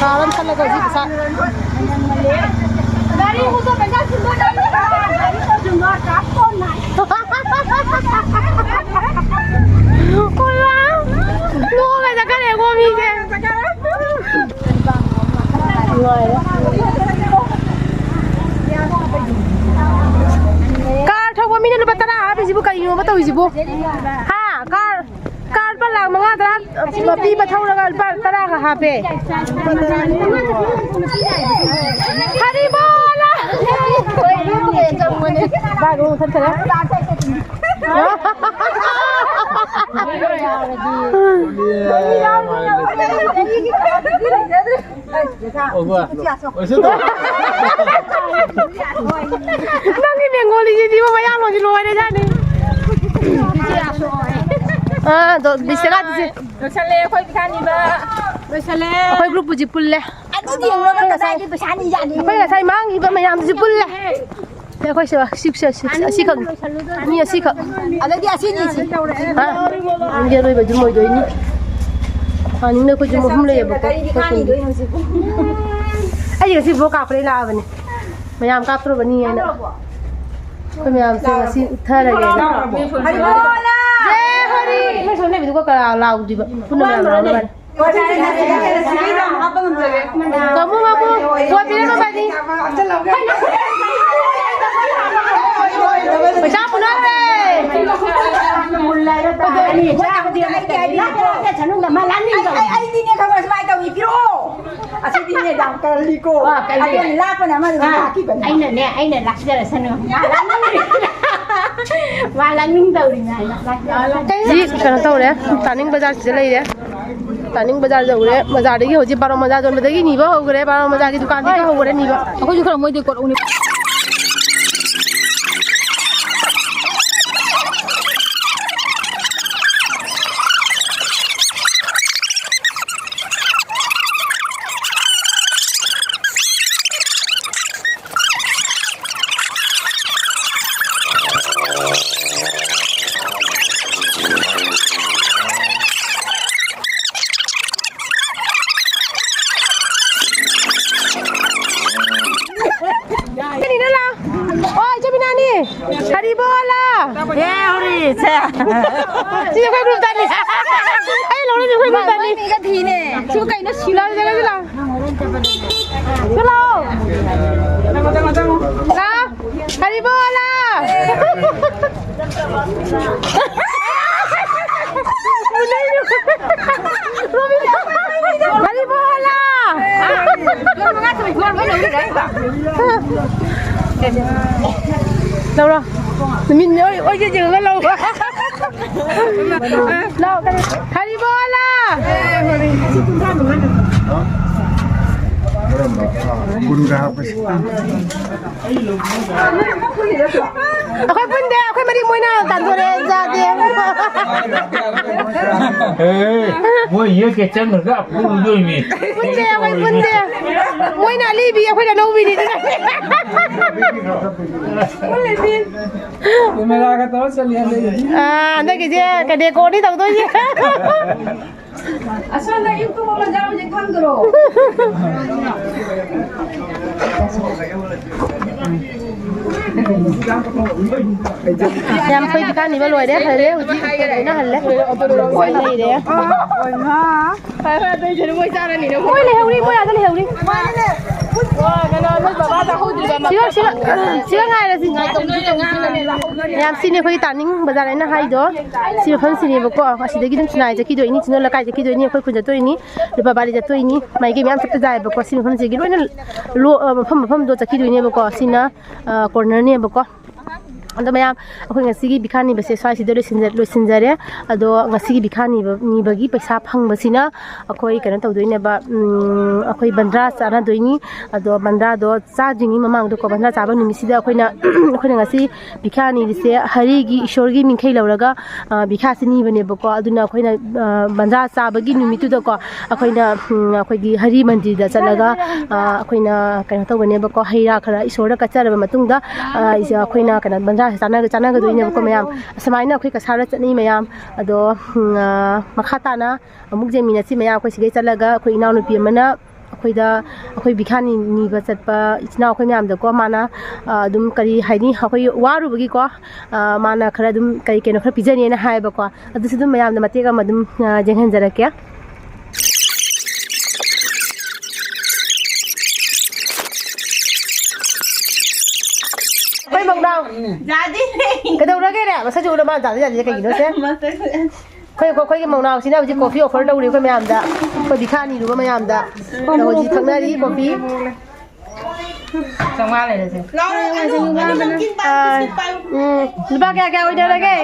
ꯀꯥꯔ ꯑꯃ ꯈꯜꯂꯒ ꯍꯧꯖꯤꯛ ꯄꯩꯁꯥ꯫ ꯒꯥꯔꯤ ꯃꯣꯇꯣꯔ ꯄꯩꯁꯥ ꯁꯤꯟꯗꯣꯛ ꯂꯩ꯫ ꯒꯥꯔꯤ ꯃꯣꯇꯣꯔ ꯁꯤꯟꯗꯣꯛ ꯀꯥꯞꯊꯣꯛꯅ꯫ ꯅꯣꯛꯑꯒ ꯆꯠꯈ꯭ꯔꯦꯀꯣ ꯃꯤꯁꯦ꯫ ꯂꯣꯏꯔꯦ꯫ ꯀꯥꯔ ꯊꯧꯕ ꯃꯤꯅ ꯂꯨꯄꯥ ꯇꯔꯥ ꯍꯥꯞꯄꯤꯁꯤꯕꯨ ꯀꯩꯅꯣꯕ ꯇꯧꯔꯤꯁꯤꯕꯨ? ꯍꯥ? ꯀꯥꯔ, ꯀꯥꯔ ꯂꯨꯄꯥ ꯂꯥꯈ ꯃꯉꯥ ꯇꯔꯥ ꯄꯤꯕ ꯊꯧꯔꯒ ꯂꯨꯄꯥ ꯇꯔꯥꯒ ꯍꯥꯞꯄꯦ꯫ ꯍꯔꯤꯕꯣꯂ! ꯕꯥꯒ ꯃꯨꯊꯠꯈꯔꯦ꯫ ꯑꯣ, ꯋꯥ꯫ ꯑꯣꯏꯁꯨ ꯇꯧ꯫ ꯅꯪꯒꯤ ꯕꯦꯡꯒꯣꯂꯤꯁꯤꯗꯤ ꯃꯌꯥꯡꯂꯣꯟꯁꯤ ꯂꯣꯏꯔꯦ ꯖꯥꯠꯅꯤ꯫ ꯑꯥ, ꯗꯣ, ꯕꯤꯁꯦꯒꯥꯗꯤꯁꯦ꯫ ꯂꯣꯏꯁꯜꯂꯦ ꯑꯩꯈꯣꯏ ꯄꯤꯈꯥꯅꯤꯕ꯫ ꯂꯣꯏꯁꯜꯂꯦ꯫ ꯑꯩꯈꯣꯏ ꯒ꯭ꯔꯨꯞꯄꯨꯁꯤ ꯄꯨꯜꯂꯦ꯫ ꯑꯗꯨꯗꯤ ꯌꯦꯡꯉꯨꯔꯒ ꯀꯗꯥꯏꯗꯤ ꯄꯩꯁꯥꯅꯤ ꯌꯥꯅꯤ꯫ ꯑꯩꯈꯣꯏ ꯉꯁꯥꯏ ꯃꯥꯡꯈꯤꯕ ꯃꯌꯥꯝꯗꯨꯁꯨ ꯄꯨꯜꯂꯦ꯫ ꯑꯩꯈꯣꯏ ꯁꯤ, ꯁꯤ, ꯁꯤ, ꯁꯤ, ꯑꯁꯤꯈꯛ꯫ ꯃꯤ ꯑꯁꯤꯈꯛ꯫ ꯑꯗꯩꯗꯤ ꯑꯁꯤꯅꯤ ꯁꯤ꯫ ꯍꯥ? ꯃꯤ ꯑꯔꯣꯏꯕꯗꯨꯝ ꯑꯣꯏꯗꯣꯏꯅꯤ꯫ ꯊꯥꯅꯤꯡꯅ ꯑꯩꯈꯣꯏꯁꯨ ꯃꯍꯨꯝ ꯂꯩꯌꯦꯕꯀꯣ꯫ ꯀꯔꯤꯒꯤ ꯊꯥꯅꯤꯡꯗꯣꯏꯅꯣ ꯁꯤꯕꯨ? ꯑꯩ ꯉꯁꯤ ꯕ꯭ꯂꯣꯛ ꯀꯥꯞꯄꯗꯩ ꯂꯥꯛꯑꯕꯅꯦ꯫ ꯃꯌꯥꯝ ꯀꯥꯞꯇ꯭ꯔꯕꯅꯤ ꯍꯥꯏꯅ꯫ ꯑꯩꯈꯣꯏ ꯃꯌꯥꯝꯁꯦ ꯉꯁꯤ ꯎꯠꯊꯔꯒꯦꯅ꯫ ꯍꯔꯤꯕꯣꯂꯥ! ꯖꯦ ꯍꯔꯤ! ꯏꯃꯥ ꯁꯣꯝ ꯂꯩꯕꯗꯨꯒ ꯀꯅꯥ ꯂꯥꯎꯗ꯭ꯔꯤꯕ? ꯄꯨꯟꯅ ꯃꯌꯥꯝ ꯂꯥꯎꯅꯕꯅꯤ꯫ ꯀꯃꯨ, ꯀꯃꯨ, ꯐꯣꯟ ꯄꯤꯔꯝꯃꯣ ꯕꯥꯅꯤ꯫ ꯄꯩꯁꯥ ꯄꯨꯅꯈ꯭ꯔꯦ꯫ ꯑꯩꯗꯤꯅꯦ ꯈꯪꯕ꯭ꯔꯥ ꯁꯨꯃꯥꯏꯅ ꯇꯧꯏ, ꯄꯤꯔꯛꯑꯣ꯫ ꯑꯁꯤꯗꯤꯅꯦ ꯌꯥꯝ ꯀꯜꯂꯤꯀꯣ꯫ ꯑꯥ, ꯀꯜꯂꯤ꯫ ꯑꯗꯨꯅ ꯂꯥꯛꯄꯅ ꯑꯃ ꯑꯗꯨꯝ ꯑꯥ, ꯂꯥꯛꯈꯤꯕꯅꯦ꯫ ꯑꯩꯅꯅꯦ, ꯑꯩꯅ ꯂꯥꯛꯆꯔꯁꯅꯨ꯫ ꯃꯥ ꯂꯥꯛꯅꯤꯡ-, ꯃꯥ ꯂꯥꯛꯅꯤꯡ ꯇꯧꯔꯤꯅꯦ ꯍꯥꯏꯕ꯫ ꯁꯤ ꯀꯩꯅꯣ ꯇꯧꯔꯦ, ꯇꯥꯅꯤꯡ ꯕꯖꯥꯔꯁꯤꯗ ꯂꯩꯔꯦ꯫ ꯇꯥꯅꯤꯡ ꯕꯖꯥꯔ ꯌꯧꯔꯦ꯫ ꯕꯖꯥꯔꯗꯒꯤ ꯍꯧꯖꯤꯛ ꯕꯥꯔꯣ ꯃꯖꯥ ꯌꯣꯟꯕꯗꯒꯤ ꯅꯤꯕ ꯍꯧꯈ꯭ꯔꯦ꯫ ꯕꯥꯔꯣ ꯃꯖꯥꯒꯤ ꯗꯨꯀꯥꯟꯗꯒꯤ ꯍꯧꯈ꯭ꯔꯦ ꯅꯤꯕ꯫ ꯑꯩꯈꯣꯏꯁꯨ ꯈꯔ ꯃꯣꯏꯗꯤ ꯀꯣꯠ ꯎꯅꯤ꯫ ꯁꯤ ꯑꯩꯈꯣꯏ ꯒ꯭ꯔꯨꯞꯇꯅꯤ꯫ ꯑꯩ ꯂꯧꯔꯤꯁꯦ ꯑꯩꯈꯣꯏ ꯒ꯭ꯔꯨꯞꯇꯅꯤ꯫ ꯃꯤꯒ ꯊꯤꯅꯦ꯫ ꯁꯤ ꯀꯩꯅꯣ ꯁꯤ ꯂꯥꯎ, ꯂꯥꯎ, ꯂꯥꯎ, ꯂꯥꯎ꯫ ꯁꯤ ꯂꯥꯎ꯫ ꯂꯥꯎ꯫ ꯍꯔꯤꯕꯣꯂꯥ꯫ ꯍꯔꯤꯕꯣꯂꯥ꯫ ꯂꯧꯔꯣ꯫ ꯅꯨꯃꯤꯠ ꯑꯣꯏ-, ꯑꯣꯏꯒꯦ ꯌꯦꯡꯉꯒ ꯂꯧꯔꯣ꯫ ꯂꯥꯎ, ꯀꯔꯤ? ꯍꯔꯤꯕꯣꯂꯥ! ꯀꯨꯟꯒ ꯍꯥꯞꯄꯁꯤ꯫ ꯑꯩꯈꯣꯏ ꯄꯨꯟꯗꯦ, ꯑꯩꯈꯣꯏ ꯃꯔꯤ ꯃꯣꯏꯅ ꯇꯥꯟꯊꯣꯔꯛꯑꯦ, ꯌꯥꯗꯦ꯫ ꯑꯦ, ꯃꯣꯏ ꯌꯦꯛꯀꯦ ꯆꯪꯈ꯭ꯔꯒ ꯄꯨꯗꯣꯏꯅꯤ꯫ ꯄꯨꯟꯗꯦ, ꯑꯩꯈꯣꯏ ꯄꯨꯟꯗꯦ꯫ ꯃꯣꯏꯅ ꯑꯂꯤꯕꯤ, ꯑꯩꯈꯣꯏꯅ ꯂꯧꯕꯤꯅꯤ꯫ ꯀꯦꯃꯦꯔꯥꯒ ꯇꯧꯔ ꯆꯠꯂꯤ ꯍꯟꯗꯛꯀꯤꯗꯤ꯫ ꯑꯥ, ꯍꯟꯗꯛꯀꯤꯁꯦ ꯀꯩꯅꯣ ꯔꯦꯀꯣꯔꯗꯅꯤ ꯇꯧꯗꯣꯏꯁꯦ꯫ ꯑꯁꯣꯝꯗ ꯌꯨꯝ ꯀꯨꯝꯕ ꯃꯆꯥ ꯍꯧꯖꯤꯛ ꯈꯪꯗ꯭ꯔꯣ? ꯌꯥꯝ ꯐꯩ, ꯗꯨꯀꯥꯟ ꯅꯤꯕ ꯂꯣꯏꯔꯦ, ꯍꯜꯂꯦ ꯍꯧꯖꯤꯛ꯫ ꯂꯣꯏꯅ ꯍꯜꯂꯦ꯫ ꯂꯩꯔꯦ꯫ ꯃꯣꯏ ꯂꯩꯍꯧꯔꯤ, ꯃꯣꯏ ꯑꯥꯗ ꯂꯩꯍꯧꯔꯤ꯫ ꯁꯤꯒ, ꯁꯤꯒ, ꯁꯤꯒ ꯉꯥꯏꯔꯁꯤ꯫ ꯌꯥꯝ ꯁꯤꯅꯤ ꯑꯩꯈꯣꯏꯒꯤ ꯇꯥꯅꯤꯡ ꯕꯖꯥꯔ ꯑꯩꯅ ꯍꯥꯏꯗꯣ꯫ ꯁꯤ ꯃꯐꯝꯁꯤꯅꯦꯕꯀꯣ꯫ ꯑꯁꯤꯗꯒꯤ ꯑꯗꯨꯝ ꯁꯤꯅꯥꯏ ꯆꯠꯈꯤꯗꯣꯏꯅꯤ, ꯆꯤꯅꯣ ꯂꯩꯀꯥꯏ ꯆꯠꯈꯤꯗꯣꯏꯅꯤ, ꯑꯩꯈꯣꯏ ꯈꯨꯟ ꯆꯠꯇꯣꯏꯅꯤ, ꯂꯨꯄꯥ ꯕꯥꯔꯤ ꯆꯠꯇꯣꯏꯅꯤ꯫ ꯃꯥꯏꯀꯩ ꯃꯌꯥꯝ ꯆꯠꯄ ꯌꯥꯏꯑꯕꯀꯣ꯫ ꯁꯤ ꯃꯐꯝꯁꯤꯒꯤ ꯂꯣꯏꯅ ꯂꯣ-, ꯑ, ꯃꯐꯝ ꯃꯐꯝꯗꯣ ꯆꯠꯈꯤꯗꯣꯏꯅꯦꯕꯀꯣ꯫ ꯁꯤꯅ, ꯑ, ꯀꯣꯔꯅꯔꯅꯦꯕꯀꯣ꯫ ꯑꯗꯣ ꯃꯌꯥꯝ, ꯑꯩꯈꯣꯏ ꯉꯁꯤꯒꯤ ꯚꯤꯈꯥ ꯅꯤꯕꯁꯦ ꯁ꯭ꯋꯥꯏꯁꯤꯗ ꯂꯣꯏꯁꯤꯟꯖ-, ꯂꯣꯏꯁꯤꯟꯖꯔꯦ꯫ ꯑꯗꯣ ꯉꯁꯤꯒꯤ ꯚꯤꯈꯥ ꯅꯤꯕ, ꯅꯤꯕꯒꯤ ꯄꯩꯁꯥ ꯐꯪꯕꯁꯤꯅ ꯑꯩꯈꯣꯏ ꯀꯩꯅꯣ ꯇꯧꯗꯣꯏꯅꯦꯕ, ꯎꯝ, ꯑꯩꯈꯣꯏ ꯕꯟꯗ꯭ꯔꯥ ꯆꯥꯟꯅꯗꯣꯏꯅꯤ꯫ ꯑꯗꯣ ꯕꯟꯗ꯭ꯔꯥꯗꯣ ꯆꯥꯗ꯭ꯔꯤꯉꯩ ꯃꯃꯥꯡꯗꯀꯣ, ꯕꯟꯗ꯭ꯔꯥ ꯆꯥꯕ ꯅꯨꯃꯤꯠꯁꯤꯗ ꯑꯩꯈꯣꯏꯅ, ꯑꯩꯈꯣꯏꯅ ꯉꯁꯤ ꯚꯤꯈꯥ ꯅꯤꯔꯤꯁꯦ ꯍꯔꯤꯒꯤ, ꯏꯁꯣꯔꯒꯤ ꯃꯤꯡꯈꯩ ꯂꯧꯔꯒ, ꯑ, ꯚꯤꯈꯥꯁꯦ ꯅꯤꯕꯅꯦꯕꯀꯣ꯫ ꯑꯗꯨꯅ ꯑꯩꯈꯣꯏꯅ, ꯑ, ꯕꯟꯗ꯭ꯔꯥ ꯆꯥꯕꯒꯤ ꯅꯨꯃꯤꯠꯇꯨꯗꯀꯣ, ꯑꯩꯈꯣꯏꯅ, ꯎꯝ, ꯑꯩꯈꯣꯏꯒꯤ ꯍꯔꯤ ꯃꯟꯗꯤꯔꯗ ꯆꯠꯂꯒ, ꯑ, ꯑꯩꯈꯣꯏꯅ ꯀꯩꯅꯣ ꯇꯧꯒꯅꯦꯕꯀꯣ, ꯍꯩ ꯔꯥ ꯈꯔ ꯏꯁꯣꯔꯗ ꯀꯠꯆꯔꯕ ꯃꯇꯨꯡꯗ, ꯑ, ꯏꯁ-, ꯑꯩꯈꯣꯏꯅ ꯀꯩꯅꯣ ꯕꯟꯗ꯭ꯔꯥꯁꯦ ꯆꯥꯅ-, ꯆꯥꯅꯒꯗꯣꯏꯅꯦꯕꯀꯣ ꯃꯌꯥꯝ꯫ ꯑꯁꯨꯃꯥꯏꯅ ꯑꯩꯈꯣꯏ ꯀꯁꯥꯔꯗ ꯆꯠꯅꯩ ꯃꯌꯥꯝ꯫ ꯑꯗꯣ, ꯎꯝ, ꯑ, ꯃꯈꯥ ꯇꯥꯅ ꯑꯃꯨꯛ ꯌꯦꯡꯃꯤꯟꯅꯁꯤ ꯃꯌꯥꯝ꯫ ꯑꯩꯈꯣꯏ ꯁꯤꯗꯩ ꯆꯠꯂꯒ ꯑꯩꯈꯣꯏ ꯏꯅꯥꯎꯅꯨꯄꯤ ꯑꯃꯅ ꯑꯩꯈꯣꯏꯗ, ꯑꯩꯈꯣꯏ ꯚꯤꯈꯥꯅꯤ ꯅꯤꯕ ꯆꯠꯄ ꯏꯆꯤꯟ ꯏꯅꯥꯎ ꯑꯩꯈꯣꯏ ꯃꯌꯥꯝꯗꯀꯣ, ꯃꯥꯅ ꯑ, ꯑꯗꯨꯝ, ꯀꯔꯤ ꯍꯥꯏꯅꯤ, ꯑꯩꯈꯣꯏ ꯋꯥꯔꯨꯕꯒꯤꯀꯣ, ꯑ, ꯃꯥꯅ ꯈꯔ ꯑꯗꯨꯝ ꯀꯔꯤ ꯀꯩꯅꯣ ꯈꯔ ꯄꯤꯖꯅꯤꯅ ꯍꯥꯏꯌꯦꯕꯀꯣ꯫ ꯑꯗꯨꯁꯨ ꯑꯗꯨꯝ ꯃꯌꯥꯝꯗ ꯃꯇꯦꯛ ꯑꯃ ꯑꯗꯨꯝ, ꯑ, ꯌꯦꯡꯍꯟꯖꯔꯛꯀꯦ꯫ ꯑꯩꯈꯣꯏ ꯃꯧꯅꯥꯎ꯫ ꯌꯥꯗꯦ꯫ ꯀꯩꯗꯧꯔꯒꯦꯅꯦ? ꯃꯁꯛꯁꯦ ꯎꯔ ꯃꯥ ꯌꯥꯗꯦ ꯌꯥꯗꯦ ꯀꯩꯒꯤꯅꯣ ꯁꯦ? ꯃꯁꯛ ꯑꯩꯈꯣꯏ, ꯑꯩꯈꯣꯏꯒꯤ ꯃꯧꯅꯥꯎꯁꯤꯅ ꯍꯧꯖꯤꯛ ꯀꯣꯐꯤ ꯑꯣꯐꯔ ꯇꯧꯔꯤ ꯑꯩꯈꯣꯏ ꯃꯌꯥꯝꯗ꯫ ꯑꯩꯈꯣꯏ ꯚꯤꯈꯥꯅꯤꯔꯨꯕ ꯃꯌꯥꯝꯗ꯫ ꯍꯧꯖꯤꯛ ꯊꯛꯅꯔꯤ ꯀꯣꯐꯤ꯫ ꯆꯥꯝꯃꯉꯥ ꯂꯩꯔꯁꯦ꯫ ꯂꯧꯔꯣ, ꯑꯗꯨ, ꯑꯗꯨ ꯅꯝꯀꯤꯟ ꯄꯥꯏꯌꯨ, ꯑꯥ, ꯕꯤꯁꯀꯤꯠ ꯄꯥꯏꯌꯨ꯫ ꯎꯝ, ꯂꯨꯄꯥ ꯀꯌꯥ ꯀꯌꯥ ꯑꯣꯏꯅꯔꯒꯦ?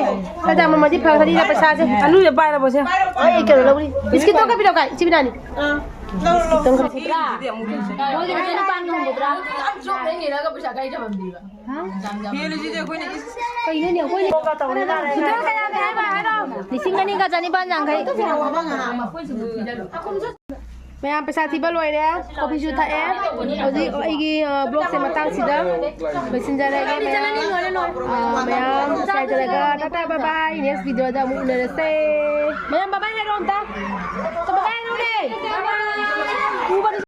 ꯈꯔ ꯌꯥꯝꯃꯝꯃꯗꯤ ꯐꯒꯅꯤꯗ ꯄꯩꯁꯥꯁꯦ꯫ ꯑꯅꯨꯗ ꯄꯥꯏꯔꯕꯣꯁꯦ? ꯄꯥꯏꯔꯣ, ꯑꯩ ꯄꯥꯏꯔꯣ꯫ ꯀꯩꯅꯣ ꯂꯧꯔꯤ꯫ ꯕꯤꯁꯀꯤꯠꯇꯣ ꯑꯃ ꯄꯤꯔꯛꯑꯣ, ꯀꯥꯏ? ꯁꯤ ꯄꯤꯔꯛꯑꯅꯤ꯫ ꯑꯥ, ꯂꯧꯔꯣ, ꯂꯧꯔꯣ꯫ ꯕꯤꯁꯀꯤꯠ ꯑꯃꯨꯛ ꯂꯩꯁꯦ꯫ ꯃꯣꯏꯒꯤ ꯃꯆꯤꯟ ꯅꯨꯄꯥ ꯑꯃ ꯍꯪꯕꯗꯨꯔꯥ? ꯌꯥꯝ ꯆꯣꯞꯅ ꯌꯦꯡꯉꯒ ꯄꯩꯁꯥ ꯀꯥꯏ ꯊꯝꯃꯝꯗꯦꯕ꯫ ꯍꯦꯜꯂꯤꯁꯤꯗꯤ ꯑꯩꯈꯣꯏꯅ ꯏꯁ꯫ ꯀꯩꯅꯣꯅꯦ ꯑꯩꯈꯣꯏꯅ? ꯇꯧꯔꯤ ꯃꯥꯜꯂꯦ꯫ ꯂꯤꯁꯤꯡ ꯑꯅꯤꯒ ꯆꯅꯤꯄꯥꯟ ꯌꯥꯡꯈꯩ꯫ ꯃꯌꯥꯝ ꯄꯩꯁꯥ ꯊꯤꯕ ꯂꯣꯏꯔꯦ, ꯀꯣꯐꯤꯁꯨ ꯊꯛꯑꯦ꯫ ꯍꯧꯖꯤꯛ ꯑꯩꯒꯤ, ꯑ, vlogꯁꯦ ꯃꯇꯥꯡꯁꯤꯗ ꯂꯣꯏꯁꯤꯟꯖꯔꯒꯦ ꯃꯌꯥꯝ꯫ ꯑ, ꯃꯌꯥꯝ subscribe ꯇꯧꯔꯒ ꯇꯥꯇꯥ bye bye, next videoꯗ ꯑꯃꯨꯛ ꯎꯅꯔꯁꯦ꯫ ꯃꯌꯥꯝ bye bye ꯍꯥꯏꯔꯣ ꯑꯝꯇ꯫ Bye bye ꯍꯥꯏꯔꯣꯅꯦ꯫